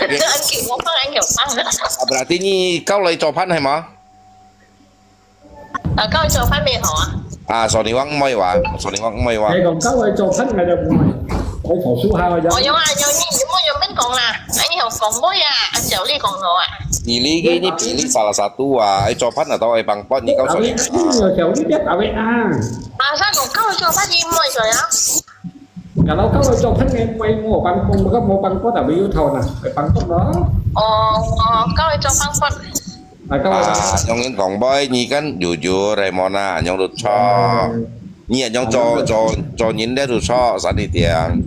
安琪，我放安琪放。啊，berarti你教來做飯係嗎？啊，教來做飯無好啊？啊，Sony Huang毋愛哇，Sony Huang毋愛哇。你講教來做飯，𠊎就毋愛，𠊎讀書下，𠊎就。哦，有啊，有你，你莫有面講啦，哎，你有講過呀，啊，小麗講好啊。你呢，你比例salah satu啊，愛做飯啊，都愛pangkot，你教Sony Huang。小麗，小麗，別打位啊。啊，上講教來做飯，你毋愛做呀？ Kalau教來做飯个，無，無pangkot，無pangkot，tapi有頭呢，會pangkot咯。哦，哦，教來做pangkot。啊，教來。啊，用人講話，你kan jujur，係無啦，用得錯。你啊，用做做做人咧就錯，三一點。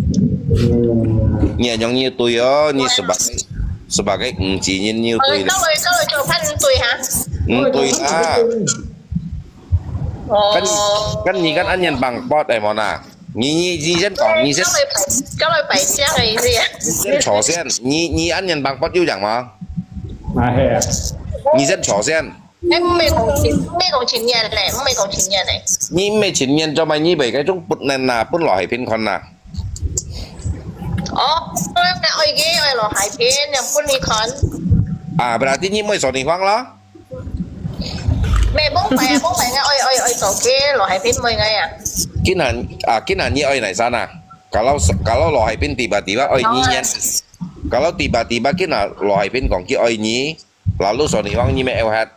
你啊，用你對哦，你sebagai sebagai五級人，你對。教來教來做飯對哈？嗯，對啦。哦。Kan kan你kan安人pangkot，係無啦？ 你你你先講，你先。教來擺，教來擺正个意思啊。你先坐先，你你安人pangkot有樣嗎？啊，係啊。你先坐先。哎，毋係講青，毋係講青年咧，毋係講青年咧。你毋係青年，做麼你會該種不能啊，分老海平看啊？哦，我愛个愛老海平，要分你看。啊，berarti你毋愛Sony Huang咯？ Meh，幫擺啊，幫擺，愛愛愛做个，老海平妹个啊。Kinan啊，kinan你愛哪山啊？Kalau kalau老海平tiba-tiba愛你，kalau tiba-tiba kinan老海平講佢愛你，lalu Sony Huang你乜愛hat？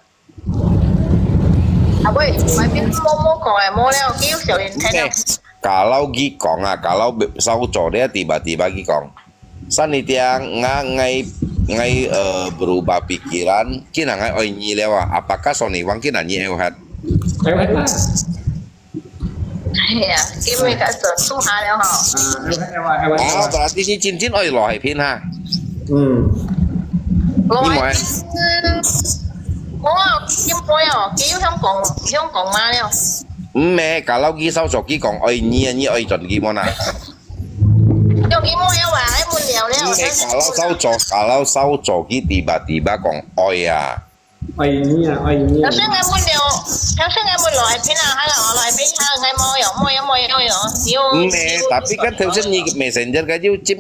啊喂，老海平莫莫講啊，莫了，叫小林聽了。Kalau佢講啊，kalau sauco dia tiba-tiba佢講，San Nitiang, nga ngai ngai eh berubah pikiran, kina ngai oi nyi liao ah. Apakah Soniwang kina nyi euhat? 台湾啦，哎呀，因為佢做做下了吼。啊，台湾台湾台湾台 Oh, 湾， berarti nyi cincin oi lo hai pin ha. 嗯，我你買我金杯哦，佢有香港香港嘛了。唔係，kalau佢sauco佢講愛你啊，你愛轉佢無啦？用佢妹啊，還問了了。你係kalau sauco，kalau sauco佢tiba-tiba講愛啊。愛你啊，愛你啊頭，先我問了，頭先我問來片啊，還有來片啊，我冇有，冇有，冇有，有，有。唔係，tapi kan頭先你messenger kan有尖，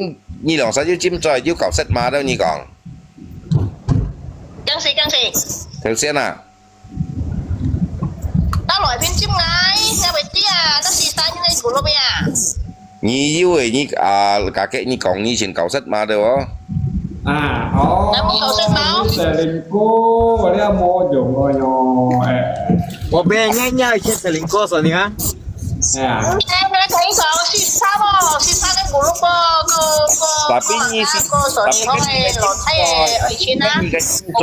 你兩儕有尖嘴，有搞塞嘛？你講講死講死，頭先啊，到來片接𠊎，𠊎會知啊，到時三个 group 啊。你有誒，你啊，家己你講你先搞塞嘛，對無？啊，哦，那麼搞塞嘛你係林哥，我這無用哦喲，哎，我别人家人家以前是林哥说你啊，哎呀，哎，那可以講四三哦，四三个 group 个个个 Tapi ni si- 个个所以講个老太个愛情啊。你个尖嘴，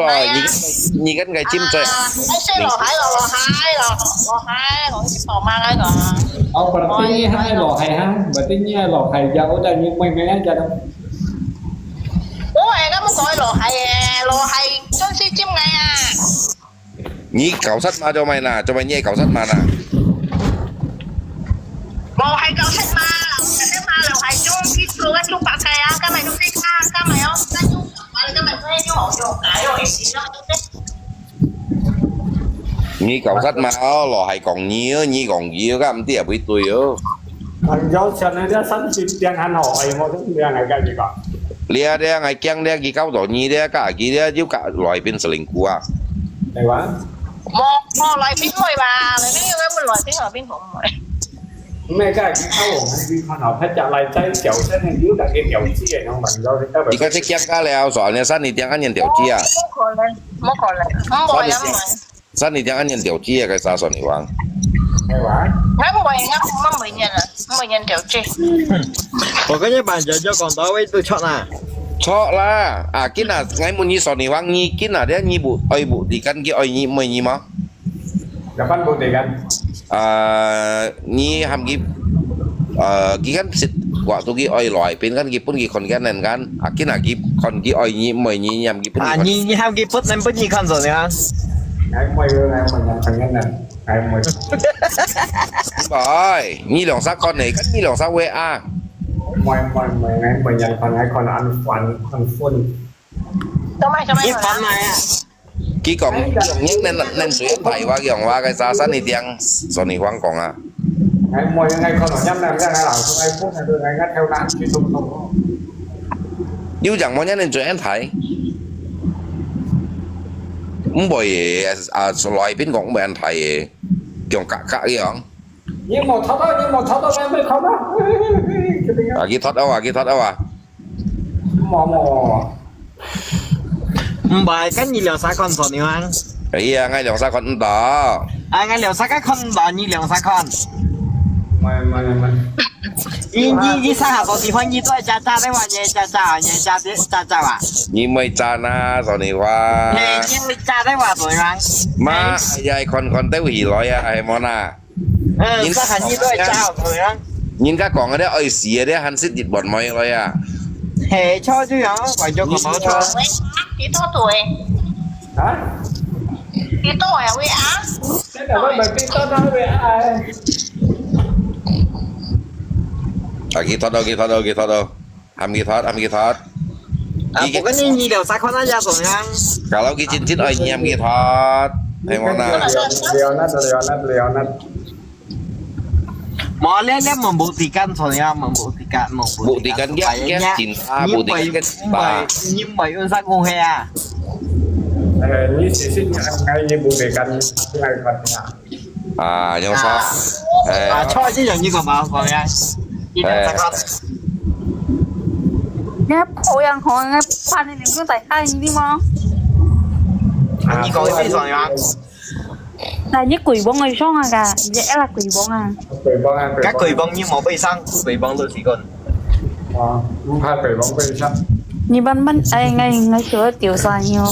你个你个尖嘴。啊，哎，係老海咯，老海咯，老海，我去報名那個。哦，berarti你係老海哈，berarti你係老海，ya udah，你妹妹啊，ya。我係咁講老海个，老海真係尖个啊。你搞塞嘛，做咩啦？做咩你搞塞嘛啦？老海搞塞嘛，搞塞嘛，老海中意做个做白雞啊，今日都識啊，今日哦，今日做白雞，今日做做好用，哎呦，一時都。你搞塞嘛，哦，老係講你哦，你講佢哦，咁毋知也會對哦。啊，有錢人家三十點還好，哎，我都兩個跟你講，你啊，你啊，𠊎驚你啊，佢搞到你你啊，加佢你啊，又加來變十零股啊。對吧？無無來賓會吧？來賓應該問來賓，來賓講唔會。毋係，該佢搞我們你看哦，佢就來在小聲的，有大个條子的，然後問到你到底你看這驚加了，所以你三你點按年條子啊，冇可能，冇可能，唔會啊，唔會。三你點按年條子啊，該啥說你講？係吧？𠊎毋會，𠊎毋會念啊，毋會念條子。我跟你讲，就就讲到位都错啦。錯啦，啊，今日𠊎問你說你講，你今日咧，你不愛不，你跟佢愛你毋愛你嗎？ Kapan buktikan? 啊，你喊佢，啊，佢kan sit waktu佢愛來，變kan佢分佢看見人kan，啊，今日佢看佢愛你毋愛你，你喊佢分佢啊，看。你你喊佢不能不你看怎样？ Ngai mui, ngai mui yang pengen nan. Ngai mui. 哎，你兩儕看呢？跟你兩儕會啊？ Mui, mui, mui, ngai mui yang pengen kon an fan, kon fun. 做咩做咩？你烦来啊！佢講用人能能水排話用話个沙山一定，所以你講啊。 Ngai mui, ngai kon yang nan, ngai lau, ngai fun, ngai ngai theo nan, si tung tung. 有人無人能水安排？毋會个，啊，來賓講毋會安排个，用格格个樣。 你無偷到，你無偷到，ngai mui偷到。啊，佢偷到啊，佢偷到啊。無無。唔係，跟你兩儕看怎样？哎呀，𠊎兩儕看毋到。啊，俺兩儕个看唔到，你兩儕看。 Mui, mui, mui. 你你你上下个地方，你都係假假个話，你係假假，你係假假假啊？你毋會讚啊，所以你話。嘿，你係假个話怎样？嘛，哎呀，看看兜起來啊，係無啦？嗯，上下你都係假怎样？人家講个咧，愛死个咧，還識日本妹來啊。嘿，錯就樣，為咗講到錯。喂，幾多度誒？啊？幾多誒？喂啊？真的會買幾多單位啊？啊，佢偷到，佢偷到，佢偷到，喊佢偷，喊佢偷。啊，不過你你兩儕看那家怎样？ Kalau佢真真愛你，喊佢偷，係無啦？ Leonard, Leonard, Leonard. 無，你你問buktikan怎样？問buktikan，問buktikan dia dia cinta，buktikan dia cinta。 你唔係用啥公開啊？ Eh, ni sisi ni ang ngai ni buktikan ngai kuat na. 啊，用啥？啊，哎，錯，這樣你講嘛，講呀，你兩儕看。你抱人看，你拍你兩個大大你嗎？你講你怎樣？那你鬼王个上啊个，你愛啦鬼王啊。北方啊，北方。該北方你無背上，北方都係講。啊，毋怕北方背上。你慢慢，哎，𠊎，𠊎想要丟下你哦。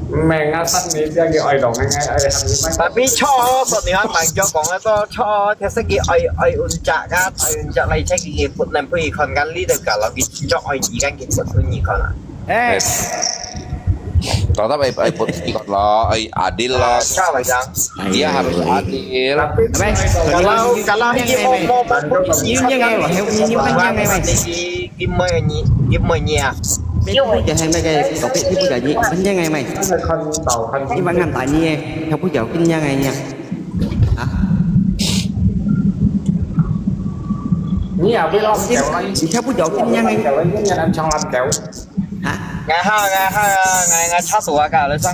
毋係，𠊎三年前个愛到，𠊎，𠊎，𠊎，還沒買。Tapi cho，說你還蠻久講个，說cho，其實佢愛，愛運隻啊，愛運隻來check佢不能陪佢看，kan你等搞了，佢就愛你，kan佢不陪你看啊。哎。Tetap ai, ai put ikut lah, ai adil lah. Siapa yang? Dia harus adil. Tapi kalau kalau ini mau mau mau ini yang ai, ini yang ai mai. Kim mai ni, kim mai ni ah. Dia bukan yang nak kau pik dia bukan ni, bukan yang ai mai. Ini bangan tanya, dia bukan yang ai ni. Hah? Ni apa lah? Dia bukan yang ai. Hah? Ngài hả, ngài hả, ngài, ngài chắc tuổi cả rồi sao?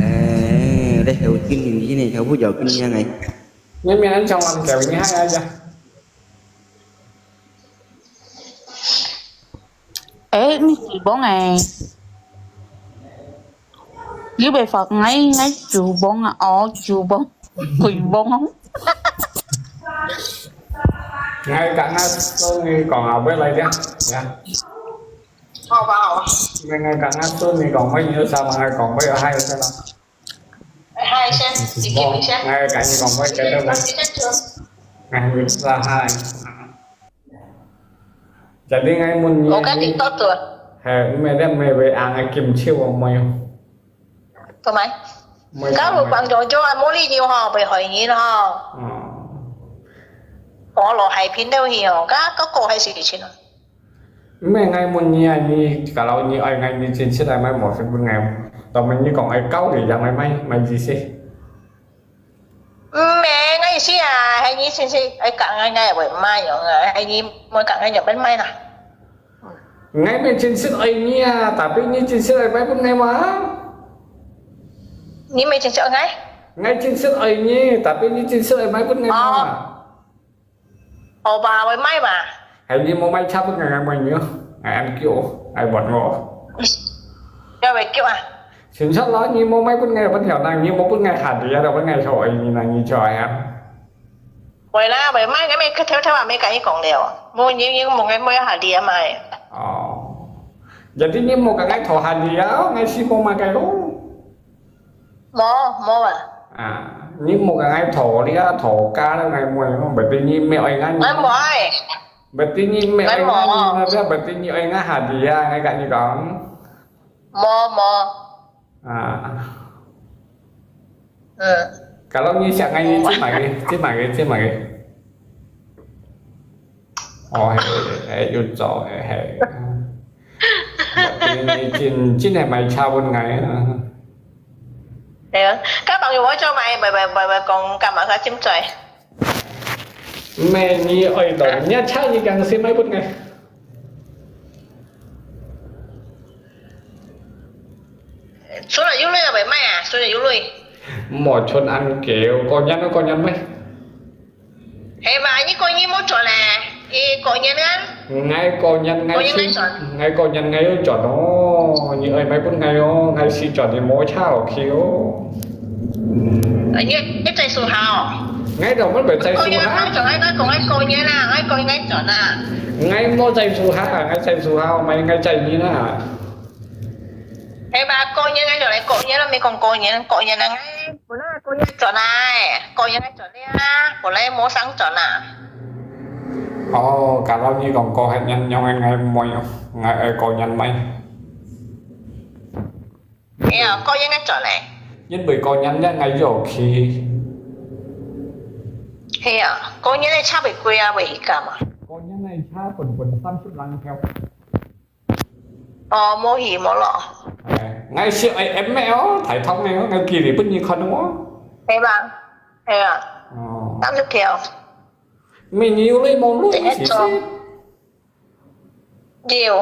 Ê, đây theo kinh nghiệm gì này, theo phú dầu kinh nghiệm này. Nhân miền ăn trong lòng kiểu như hai ai chứ? Ê, mi chỉ bóng này. Nếu bị phạt ngay, ngay chủ bóng à, ó chủ bóng, quỷ bóng không? Ngay cả ngay tôi nghĩ còn ở bên đây chứ. Dạ. Hậu và hậu. Ngay, ngay cả ngay tôi nghĩ còn mấy nhiêu sao mà ngay còn mấy ở hai sao lắm. Hai sen, chỉ kiểm lý sen. Ngay cả như còn mấy cái đó là. Ngay là hai. Jadi ngai mun nyi. Ủa, cái gì tốt rồi? Hè, mẹ đem mẹ về ăn ai kim chiêu không mày? Tụi mày. Mày cái lục bằng cho cho anh mua ly nhiều hò, bị hỏi nhí hò. Ờ. Ủa, lục hai pin đâu hi hò, cái có cô hay gì chứ? Mẹ ngai mun nyi ai nyi, kalau nyi ai ngai nyi chin sit ai mai mo sit bun ngai. Tao mày nyi kong ai kau để yang ai mai, mai gì xí. Mẹ ngai xí à, hay nyi chin sit ai cả ngai ngai vậy mai nhung à, hay nyi mua cả ngai nhung bên mai nè. Ngai mẹ chin sit ai nyi à, tapi nyi chin sit ai mai bun ngai ma. Nyi mẹ chin sit ngai? Ngai chin sit ai nyi, tapi nyi chin sit ai mai bun ngai ma. Ủa bà, vậy mai mà. Hay nyi mua mai chắp bun ngai mai nyi, ngai ăn kiểu, ai bật ngô. Cho vậy kiểu à? Xin chọn lo nyi mua mai bun ngai bật hiểu năng nyi mua bun ngai hạt đi, đâu bun ngai thôi nyi năng nyi cho ai ăn. Vậy là vậy mai cái mai cứ theo theo à, mấy cái như còn đều. Mua nyi nyi mua ngai mua hạt đi à mai. Ồ. Jadi nyi mua cái ngai thổ hạt đi à, ngai xí mua mai cái luôn. Mò, mò à? À, nyi mua cái ngai thổ đi à, thổ cá đó ngai mua, berarti nyi mẹ ơi ngai. Ngai mua ai. Berarti nyi mẹ ơi ngai, ngai mua. Ngai berarti nyi ơi ngai hạt đi à, ngai gak nyi kong. Mò, mò. À. Ừ. Kalau nyi siap ngai nyi, cik mai, cik mai, cik mai. Ôi, ê, ê, yû chô, ê, hê. Nyi, nyi, nyi, nyi, nyi, nyi, mai chá bun ngai. Ê, các bạn dùng ở cho mày, mày, mày, mày, mày còn cầm ở cả chim trời. Mẹ nhi ơi, tao, nhi chá nhi gắng xin mai bun ngai. Số là yû lui à, mày mai à, số là yû lui. Mò chôn ăn kéo, có nhắn, có nhắn mày. Hê mà, nyi kô nyi mô chọn nè, ê, kô nyi ngăn. Ngai kô nyi ngai. Kô nyi ngai chọn. Ngai kô nyi ngai chọn ô, nyi ơi mai bun ngai ô, ngai si chọn nyi mô chao ô khi ô. Ơ, nyi, nyi chạy su hào. Ngai đâu mất bởi chạy su hào. Kô nyi ngai chọn, ngai, ngai kô, ngai kô nyi nè, ngai kô nyi ngai chọn nè. Ngai mô chạy su hào, ngai chạy su hào, mai ngai chạy nyi nè. Hê mà, kô nyi ngai chọn nè, kô nyi là mi kong kô nyi, kô nyi nè ngai. Bữa nay cô nhắn chọn này, cô nhắn chọn đi á, bữa nay mua sắm chọn à. Ồ, cả lâu như còn cô hẹn nhắn nhau ngày ngày mua nhau, ngày ơi cô nhắn mấy. Ê, cô nhắn chọn này. Nhất bởi cô nhắn nhá, ngày vô khi. Ê, cô nhắn này chắc bị quên à, bị cả mà. Cô nhắn này chắc bẩn bẩn tám chục lăng theo. Ồ, mô hì mô lọ. Ê, ngai siêu ai em mẹ ô, thái thông này ô, ngai kỳ lý bút nhi khăn ô. Ê bà, ê bà. Ồ. Tám chục triệu. Mẹ nhi yêu lấy mô lui. Để hết xí cho. Xí. Nhiều.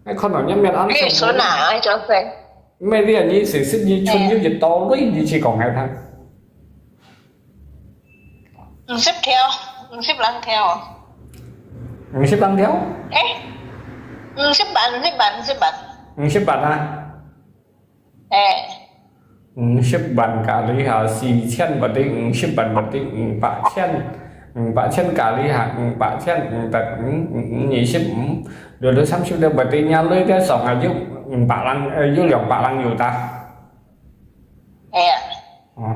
Ngai khăn nó nhắm miệng ăn. Ê, số nào ai cho xem. Mẹ đi à nhi xí xí nhi chun. Ê. Yêu dịch to lui nhi chỉ còn ngày tháng. Mười triệu, mười lăm triệu. Mười lăm triệu? Ê, mười vạn, mười vạn, mười vạn. Mười vạn à? Ê. 五十萬加二下，四千，或者五十萬，或者五百千，五百千加二下，五百千，五百，五，五，五，二十五，六六三十六，或者若累个上下有五百零，呃，有兩百零有呾。哎呀。哦。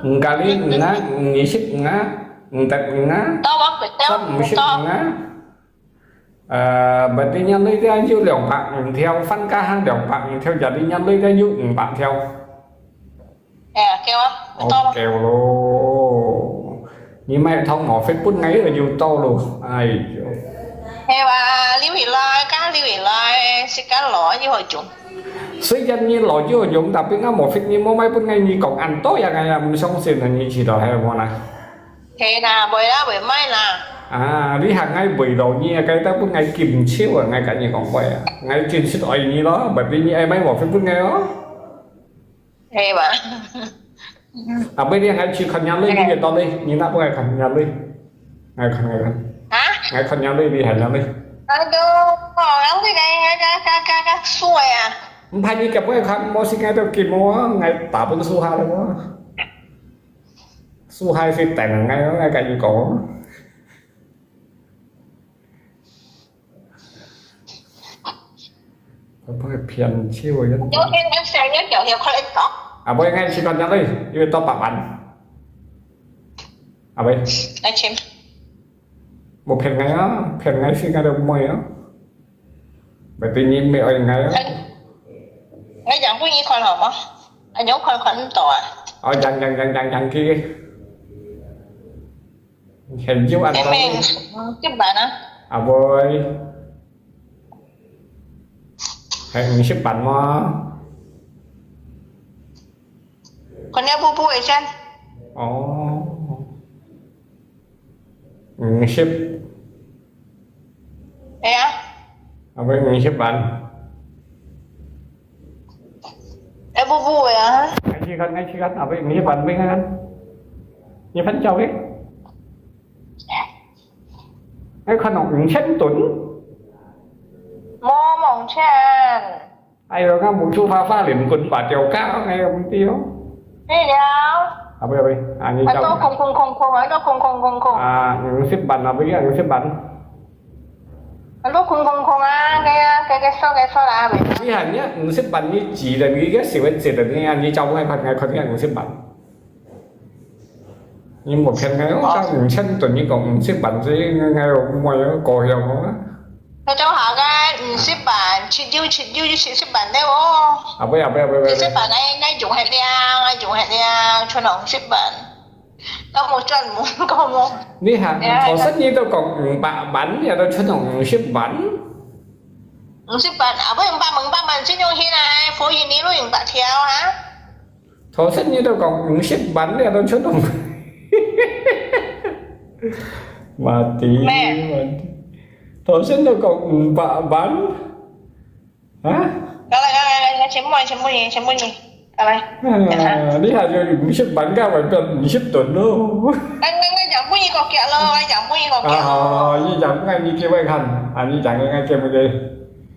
五加二五啊，五二十五啊，五十五啊，到我不到，三五十五啊。 呃，berarti若累个有兩百五條，番加行兩百五條，jadi若累个有五百條。哎呀，夠啊，不到了。哦，夠咯。你買糖無fit分𠊎个就到咯。哎喲。係哇，留起來，加留起來，時間老又好用。雖然你老又好用，tapi𠊎無fit，你無買分𠊎，你講恁多樣，𠊎也毋相信啊，你知道係無啦？ 係啦，會啦，會買啦。啊，你喊𠊎為了你啊，該搭分𠊎金手啊，𠊎跟你講話啊，𠊎真實愛你咯，berarti你愛買無fit分𠊎哦。係嘛？啊，尾日𠊎去看若累，你个到底，你拿分𠊎看若累，𠊎看，𠊎看。啊？𠊎看若累，你喊若累。哎喲，哦，然後你个，个，个，个，个，輸个啊。毋怕你夾𠊎看，無時間都金哦，𠊎打分輸下了哦。 輸下係等𠊎，𠊎跟你講。會不會騙手啊？有天天想要繳條快樂dollar。啊，毋，𠊎試看若累，因為到百萬。啊，毋。來，請。無騙𠊎啊，騙𠊎先，𠊎都毋會啊。 Berarti你毋愛𠊎啊？𠊎，𠊎影分你看好無？𠊎樣看看毋到啊。哦，影，影，影，影，影去。現有恁多。前面，嗯，這版啊。啊，毋。還五十萬嘛。看你補補个先。哦。 五十。哎呀。啊，毋，五十萬。哎，不不呀。𠊎試看，𠊎試看，啊，毋，五十萬分𠊎看。你分照片。哎，看到五千噸。無五千。 哎喲，𠊎目珠花花，連滾八條街，哎喲，毋對哦。對了。啊，毋，毋，啊，你照。啊，都空空空空，啊，都空空空空。啊，五十萬啊，毋，五十萬。啊，都空空空啊，該啊，該，該數，該數啦，毋。你看，你五十萬，你指的，你个手會指的，你看，你照𠊎看，𠊎看，你看五十萬。 你莫騙𠊎，𠊎講五千對你講五十萬，這𠊎，𠊎莫有高興哦。該就好个，五十萬，七六七六就七十萬了哦。啊，毋愛，毋愛，毋愛，毋愛。七十萬，𠊎，𠊎用忒了，𠊎用忒了，存了五十萬。都無賺，無，都無。你看，哎呀，頭先你都講五百萬，你都存了五十萬。五十萬，啊，毋，五百，五百萬，信用起來，所以你都用八條啊。 頭先你都講五十萬了，都出動。Mati, mati. 頭先都講五百萬。啊？來來來來來，全部你，全部你，全部你，來來。啊，你還有五十萬，該會變五十噸咯。𠊎，𠊎，𠊎講分你个價咯，𠊎講分你个價。啊，你講，該你給𠊎看，啊，你講，𠊎，𠊎給不給？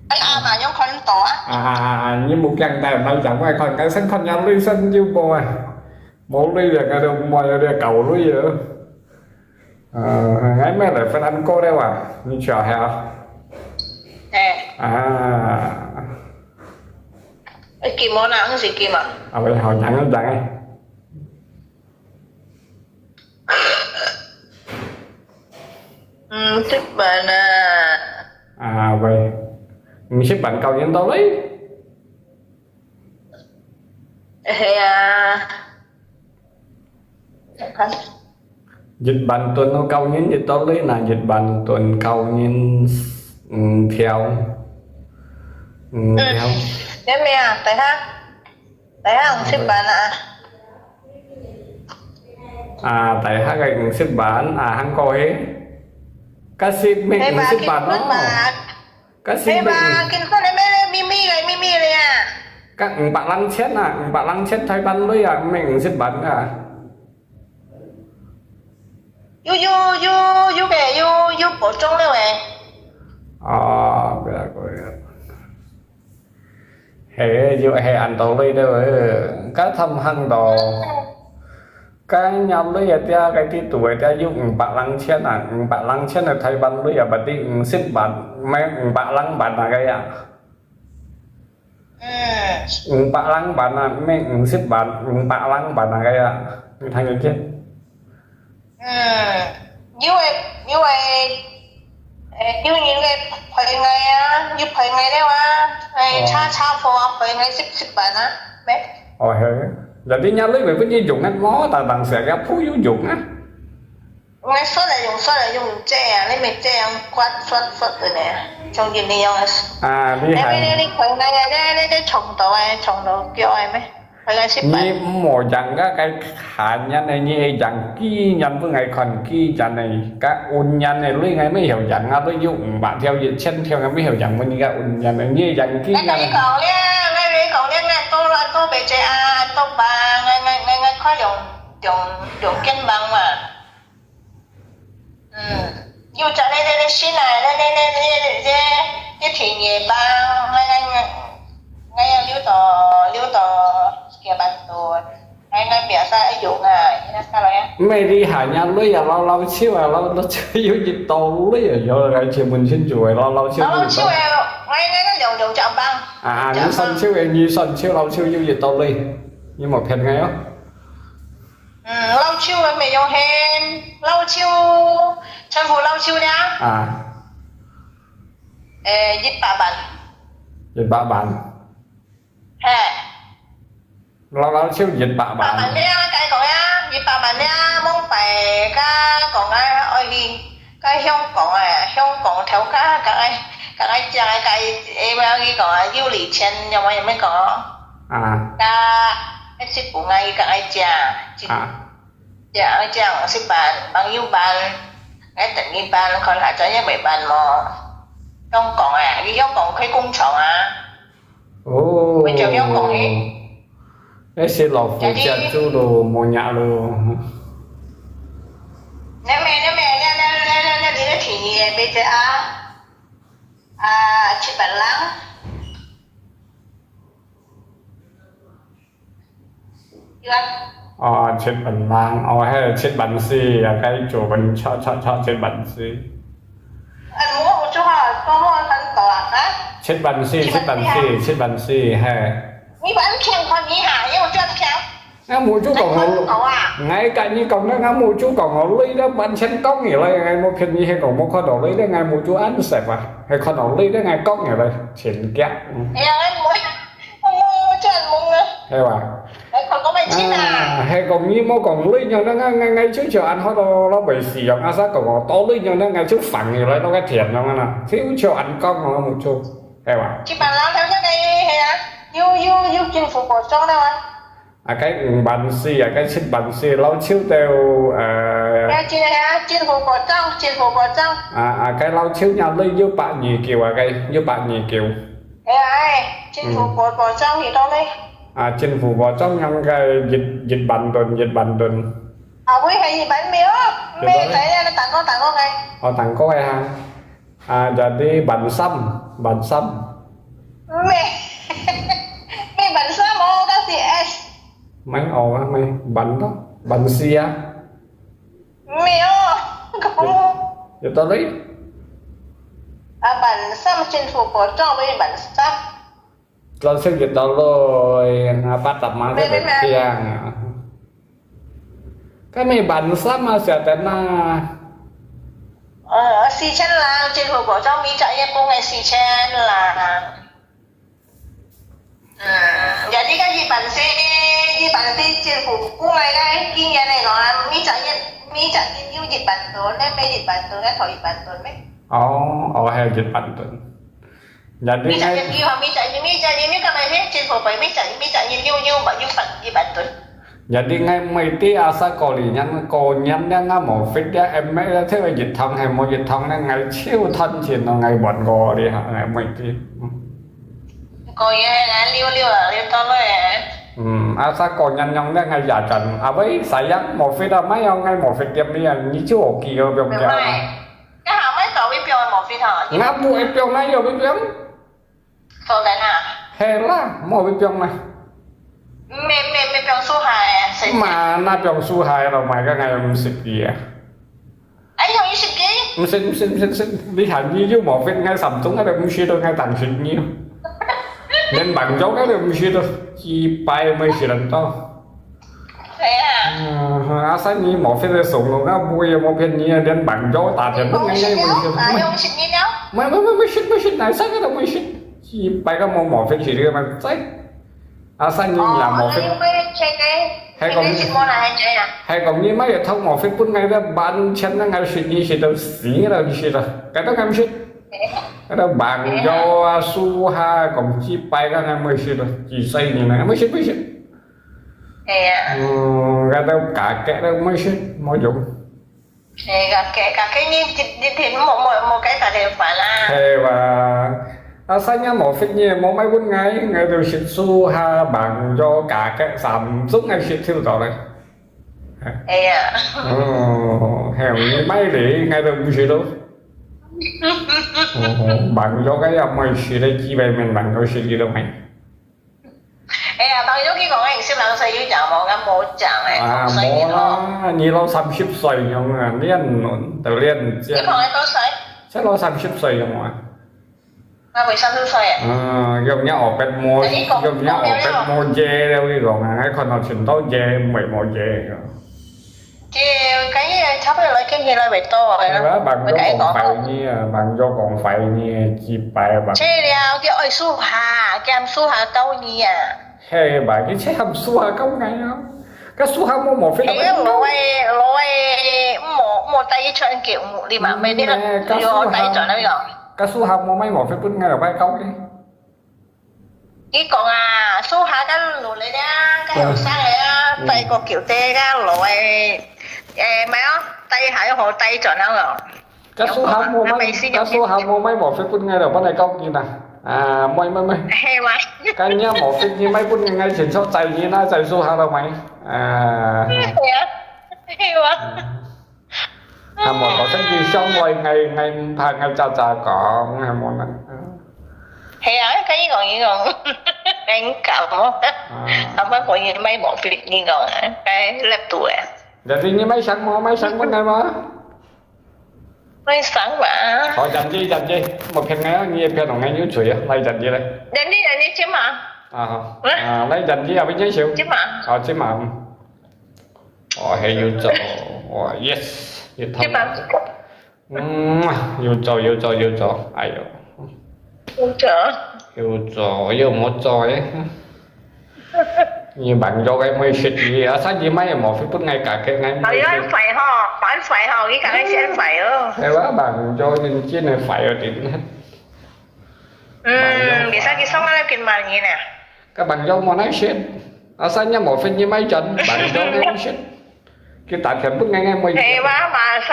哎，阿爸有看到啊？啊，你莫驚，大人講，𠊎看，𠊎先看若鐳先有無啊？無鐳啊，𠊎都無有這狗鐳啊。呃，𠊎買來分恁高了哇，你瞧下。哎。啊。哎，金無啦，毋係金啊。啊，毋好，講啊，講啊。 嗯，這版啊。啊，喂，五十萬夠用到咧？係啊。看。一萬噸都夠用得到咧，那一萬噸夠用五條，五條。嗯，有無啊？等下。 大家五十萬啊。啊，大家个五十萬啊，還過去。該係毋係五十萬哦？該係毋係五，係吧？今天你買了秘密个，秘密个啊。該五百零千啊，五百零千台灣鐳啊，毋係五十萬啊。有，有，有，有个，有，有保障了喂。哦，不要，不要。係，又係恁多鐳个，該貪行到，該若鐳个，這个地圖个，這有五百零千啊，五百零千个台灣鐳啊，不知五十萬，毋係五百零萬啊，該啊。 嗯，五百零萬啊，毋係五十萬，五百零萬啊，該啊，你聽得見？嗯，有个有个，誒，有人个陪𠊎啊，有陪𠊎了啊，誒，哦車車貨啊，陪𠊎十十萬啊，咩？哦，係，jadi若鐳會分你用个無？但但係也不有用啊。 𠊎刷來用，刷來用，用這啊，你咪這樣刮刷刷个呢，像人一樣个。啊，你你你還，你你看那个，你你你長度啊，長度腳啊咩？那个是白。你莫講該个閒人呢，你會講幾年分𠊎看幾年呢？該運年呢，你𠊎沒有講啊，都有五百條、一千條，𠊎沒有講分你該運年呢，你會講幾年呢？𠊎同你講了，𠊎同你講了，𠊎都都袂知啊，都吧，𠊎𠊎𠊎𠊎看用用用肩膀嘛。 嗯，有隻个个个新啊，个个个个个个个便宜吧，𠊎𠊎𠊎𠊎愛留到留到幾萬多，𠊎𠊎biasa用啊，你看下來啊。毋係你還若鐳啊，老老手啊，老老手有一道鐳啊，有來請問清楚个，老老手。老老手个，𠊎𠊎𠊎兩兩隻棒。啊，你算手个，你算手老手有一道鐳，你莫騙𠊎哦。 嗯，老手个沒有很，老手，全部老手了。啊，誒，一百萬。一百萬。嘿，老老手一百萬。百萬了，該講呀，一百萬了，往擺，該講啊，愛去，該香港啊，香港頭家，該該該講啊，該誒，𠊎去講啊，有利錢，有無有無講哦？啊該一步𠊎去，該講啊， 啊，這樣這樣是辦，朋友辦，來等你辦，可能專業袂辦咯。香港啊，你香港開工廠啊？哦。會叫香港个？該係老虎家族咯，無伢咯。你咩你咩你你你你你你你便宜个，別隻啊，啊，七百零。 哦，七萬零，哦，還有七萬四，也該做分錯錯錯七萬四。啊，我有做好，做好很多啊，啊？七萬四，七萬四，七萬四，嘿。你把你騙看你哈，因為我叫你騙。那我就講你看不懂我啊，𠊎跟你講，那我就講我累了半天講你了，𠊎無騙你，還講無看到累了，𠊎無就安息啊，還看到累了，𠊎講你了，錢夾。哎呀，我我我我叫你懵了，係吧？還看到沒錢啊？啊，還講你無講累樣，那𠊎𠊎𠊎就就安好咯，老百姓樣，阿啥講我到累樣，那𠊎就放你來，那個田樣啊，就就安講我無就，係吧？七百零頭先个，係啊，有有有政府保障了啊。 啊，該五萬四啊，該七萬四，老手都，呃，哎，真个啊，政府保障，政府保障。啊啊，該老手若鐳有百二九啊，該有百二九。哎哎，政府保保障你到嘞。啊，政府保障樣个一一萬噸，一萬噸。啊，會係一萬秒，幾多呢咩仔啊，你等我等我个。哦，等過个哈。啊，jadi萬三，萬三。咩？咩萬三哦，該是 S。毋係哦，毋係萬咯，萬四啊。咩哦，講有道理。啊，萬三政府保障會萬三。老師有道理，啊，八十萬个聽啊。該咩萬三啊，曉得啦。呃，四千啦，政府保障每隻月分个四千啦。嗯，jadi該一萬四个，一萬四政府分个該今年个講啊，每隻月每隻月有一萬多，你每一萬多，該投一萬多咩？哦，哦，還有一萬多。Jadi每隻𠊎月有啊，每隻月每隻月你干嘛呢？政府會每隻每隻月有有嘛有分一萬多。 Jadi ngai mesti asa kau linyang kau nyam nyang ngamo fit dia emek dia tu jitang hai mo jitang nang ngai chiu than chin no ngai buat kau di ha ngai mesti. Kau ya ngai liu liu lah liu tau lo ya. Hmm, asa kau nyam nyang dia ngai jajan. Abai sayang mo fit ah mai ngai mo fit dia ni ni chiu oki yo biong Mai dia. mai. Cái hảo mai tàu biết biong mo fit hả? Ngap bu e biong nai yo biong. Tàu đến hả? 係啦，莫會放啦。咩咩咩放樹下个，細隻。嘛，那放樹下咯，買个𠊎毋識佢啊。哎，用一息機？毋識毋識毋識毋識，你喊你又無fit，𠊎三種𠊎都毋識到，𠊎當識你。連網球𠊎都毋識到，幾擺乜識得到。係啊。嗯，阿三你無fit个手咯，𠊎不會無騙你啊，連網球打電話𠊎也毋識。啊，用一息機了。毋毋毋毋識毋識，哪三个都毋識，幾擺个無無fit識个嘛，在。 阿三你也無fit。哦，因為這個，這個是無來還這樣。還講你買一套無fit分𠊎个，半千个，𠊎食你食到死了，你食了，該都敢食？該都網球啊，樹下，講幾擺个，𠊎無食了，幾歲人了，無食無食。係啊。嗯，該都價格都無食，無用。 係，價格，價格你一一定莫莫莫該打電話啦。係哇，阿三也無fit你，無買分𠊎，𠊎都食樹下，網球，價格，三種𠊎食透到咧。係啊。哦，係，你買咧，𠊎都毋食咯。哦，網球个也毋會食咧，幾百面網球食你都買。 哎呀，朋友佢講个，識人所以有講無，咁無講誒，啊，所以無啦，你老三十歲樣啊，練就練這。你講个多歲？這老三十歲樣啊。我會三十歲誒。嗯，用你後背摸，哎你講用你後背摸耶了，你講啊，還看到全到耶，毋會摸耶。就跟你差不多來，跟你來會多係啦，誒。網友講壞你啊，網友講壞你，幾擺啊，網這了，佢愛樹下，佢樹下教你啊。係吧？佢切合樹下教𠊎啊，該樹下無無fit哎，老誒，老誒，莫莫帶一圈給我，你嘛，每天都有帶轉那個。該樹下無買無fit分𠊎來教你。你講啊，樹下該老誒啊，該後生誒啊，帶個叫爹該老誒，誒，買哦，帶下又好帶轉那個。 該樹下無買，該樹下無買無fit分𠊎了，分𠊎教你啦。啊，買買買。係哇。該你無fit你買分𠊎，先坐載你啦，載樹下落買。啊。係啊，係哇。啊，無，頭先佢想愛，𠊎，𠊎毋怕，𠊎早早講，係無啦。係啊，跟你講，你講，很感哦。阿媽講你買無fit，你講啊，該laptop誒。但是你買上無，買上分𠊎無？ 會上嘛？好，忍住，忍住，莫騙𠊎啊，你也騙𠊎，你有罪啊，來忍住來。人哋人哋接嘛？啊，好，啊，來忍住啊，別介紹。接嘛？好，接嘛。嗯。哦，還有做，哇，yes，有痛。接嘛？嗯，有做，有做，有做，哎喲。有做。有做，又無做誒。 你網友个妹食你，啊，生意買無fit分𠊎價格，𠊎妹食。好，有人快吼，還快吼，你講个先快哦。係啦，網友認真个快一點。嗯，bisa kisong na kin mangin à. 个網友無耐食，啊，生意無fit你買轉，網友个食。佢打電分𠊎，𠊎妹食。係哇，masa，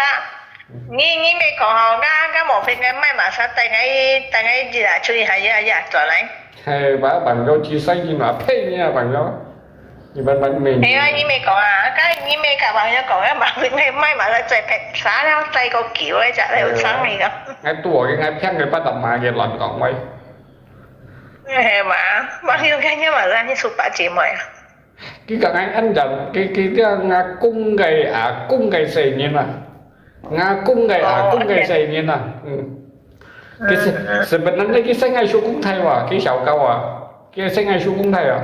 你你咪講吼，𠊎𠊎無fit，𠊎買masa，等𠊎等𠊎日啊，出去還要要轉來。 係，把朋友之生意嘛，呸你啊朋友，你們蠻美。係啊，你咪講啊，該你咪甲朋友講啊，嘛，你買嘛來做別啥了，再个叫个，食了有生意个。𠊎拄好，𠊎騙个，不得嘛，个亂講話。係嘛，朋友間个嘛，咱去出發姐妹啊。佢講𠊎恁樣，佢佢叫阿公个阿公个細人啊，阿公个阿公个細人啊，嗯。佢係，sebenarnya佢係𠊎叔公太哇，佢小高啊，佢係𠊎叔公太啊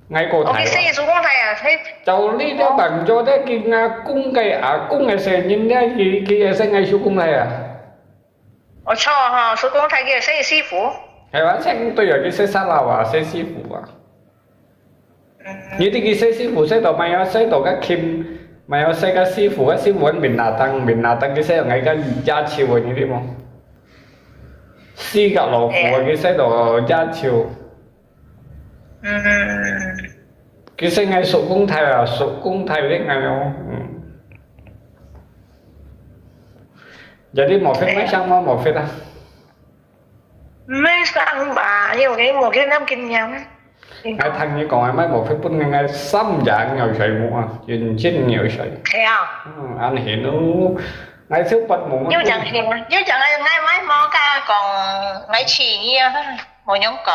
，𠊎哥太哇。哦，佢係叔公太啊，係。就呢啲朋友咧，佢阿公个阿公个細人咧，佢佢係𠊎叔公太啊。我錯哈，叔公太佢係師傅。係嘛，像對啊，佢係沙拉哇，係師傅啊。 你知佢細師傅細到，買啊細到个Kim，買啊細个師傅，个師傅搵面那當，面那當佢細到𠊎个野鳥啊，你知無？四个老虎啊，佢細到野鳥。嗯。佢細𠊎叔公太啊，叔公太个𠊎哦，嗯。Jadi無fit，買上無無fit啊？ 毋係生吧，因為佢無佢恁經驗。𠊎聽你講，𠊎買無fit分𠊎，𠊎三隻鳥水目啊，認真鳥水。係啊。嗯，恁係咯，𠊎就發夢。有講係，有講𠊎𠊎買無甲講，𠊎試你啊，無用講。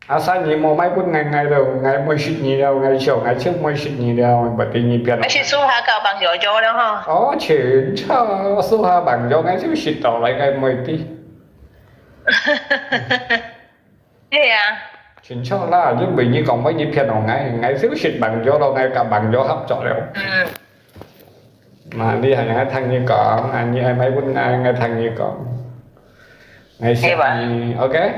啊，生日無買分𠊎，𠊎就，𠊎毋會食你了，𠊎笑，𠊎就毋會食你了，毋知你騙𠊎。還係私下交朋友了吼。哦，清楚，私下朋友，𠊎就食到了，𠊎毋會知。係啊。清楚啦，因為你講話你騙了𠊎，𠊎就食朋友了，𠊎佮朋友合作了。嗯。 嘛，你還愛聽你講，啊，你還買分𠊎，𠊎聽你講。𠊎惜你，OK？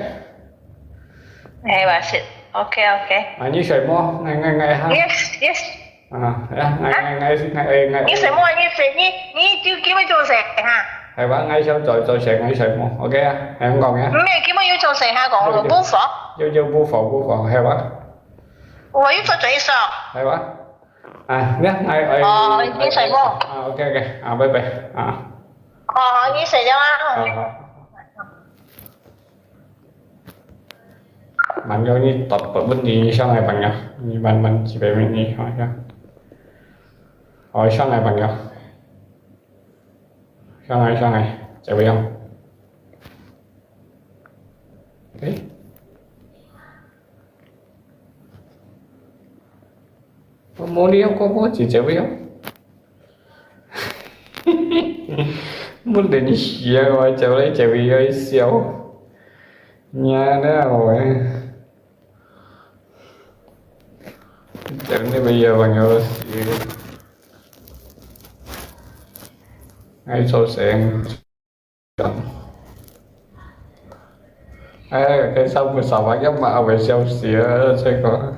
係吧，係，OK，OK。啊，你睡無？𠊎，𠊎，𠊎哈。Yes，yes。啊，啊，𠊎，𠊎，𠊎，𠊎，𠊎。你睡無？你睡，你，你就今日做事哈？係吧，𠊎想做，做事，𠊎睡無？OK啊，係恁講呀。毋係，今日有做事哈，講，有，有。無妨。有，有，無妨，無妨，係吧？我有做事。係吧？ 啊，你，哎，哎，哦，你睡無？啊，OK，OK，啊，拜拜，啊。哦，你睡了啊？好，好。朋友，你答不問題，你上來朋友，你慢慢幾百米，你好像，哦，上來朋友，上來，上來，怎麼樣？哎。 我無聊過，我直接不要。不能笑啊，走來走去又笑。你啊，那我，講你們有朋友死，愛做生。 哎，該少不少啊，要麼會笑死啊，這個。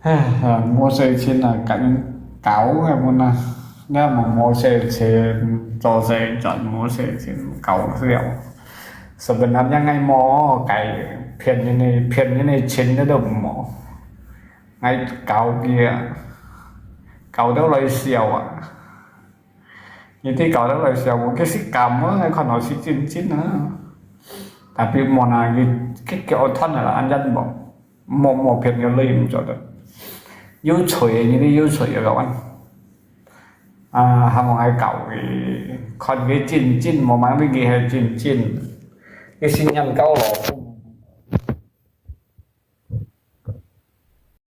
哎呀，無事情啊，緊搞个麼啊，那麼無事情，做事轉無事情，搞笑。Sebenarnya𠊎無，該騙人个，騙人个錢个都無。 𠊎搞佢啊，搞到來笑啊！佢知搞到來笑，𠊎其實感覺𠊎看到係真真啊。Tapi無哪，佢，佢叫斷了啦，恁樣無，無，無朋友了，毋做得。有趣，佢知有趣个，kawan。 啊，還無愛搞佢，看佢真真，無問題佢係真真。佢信仰高咯，毋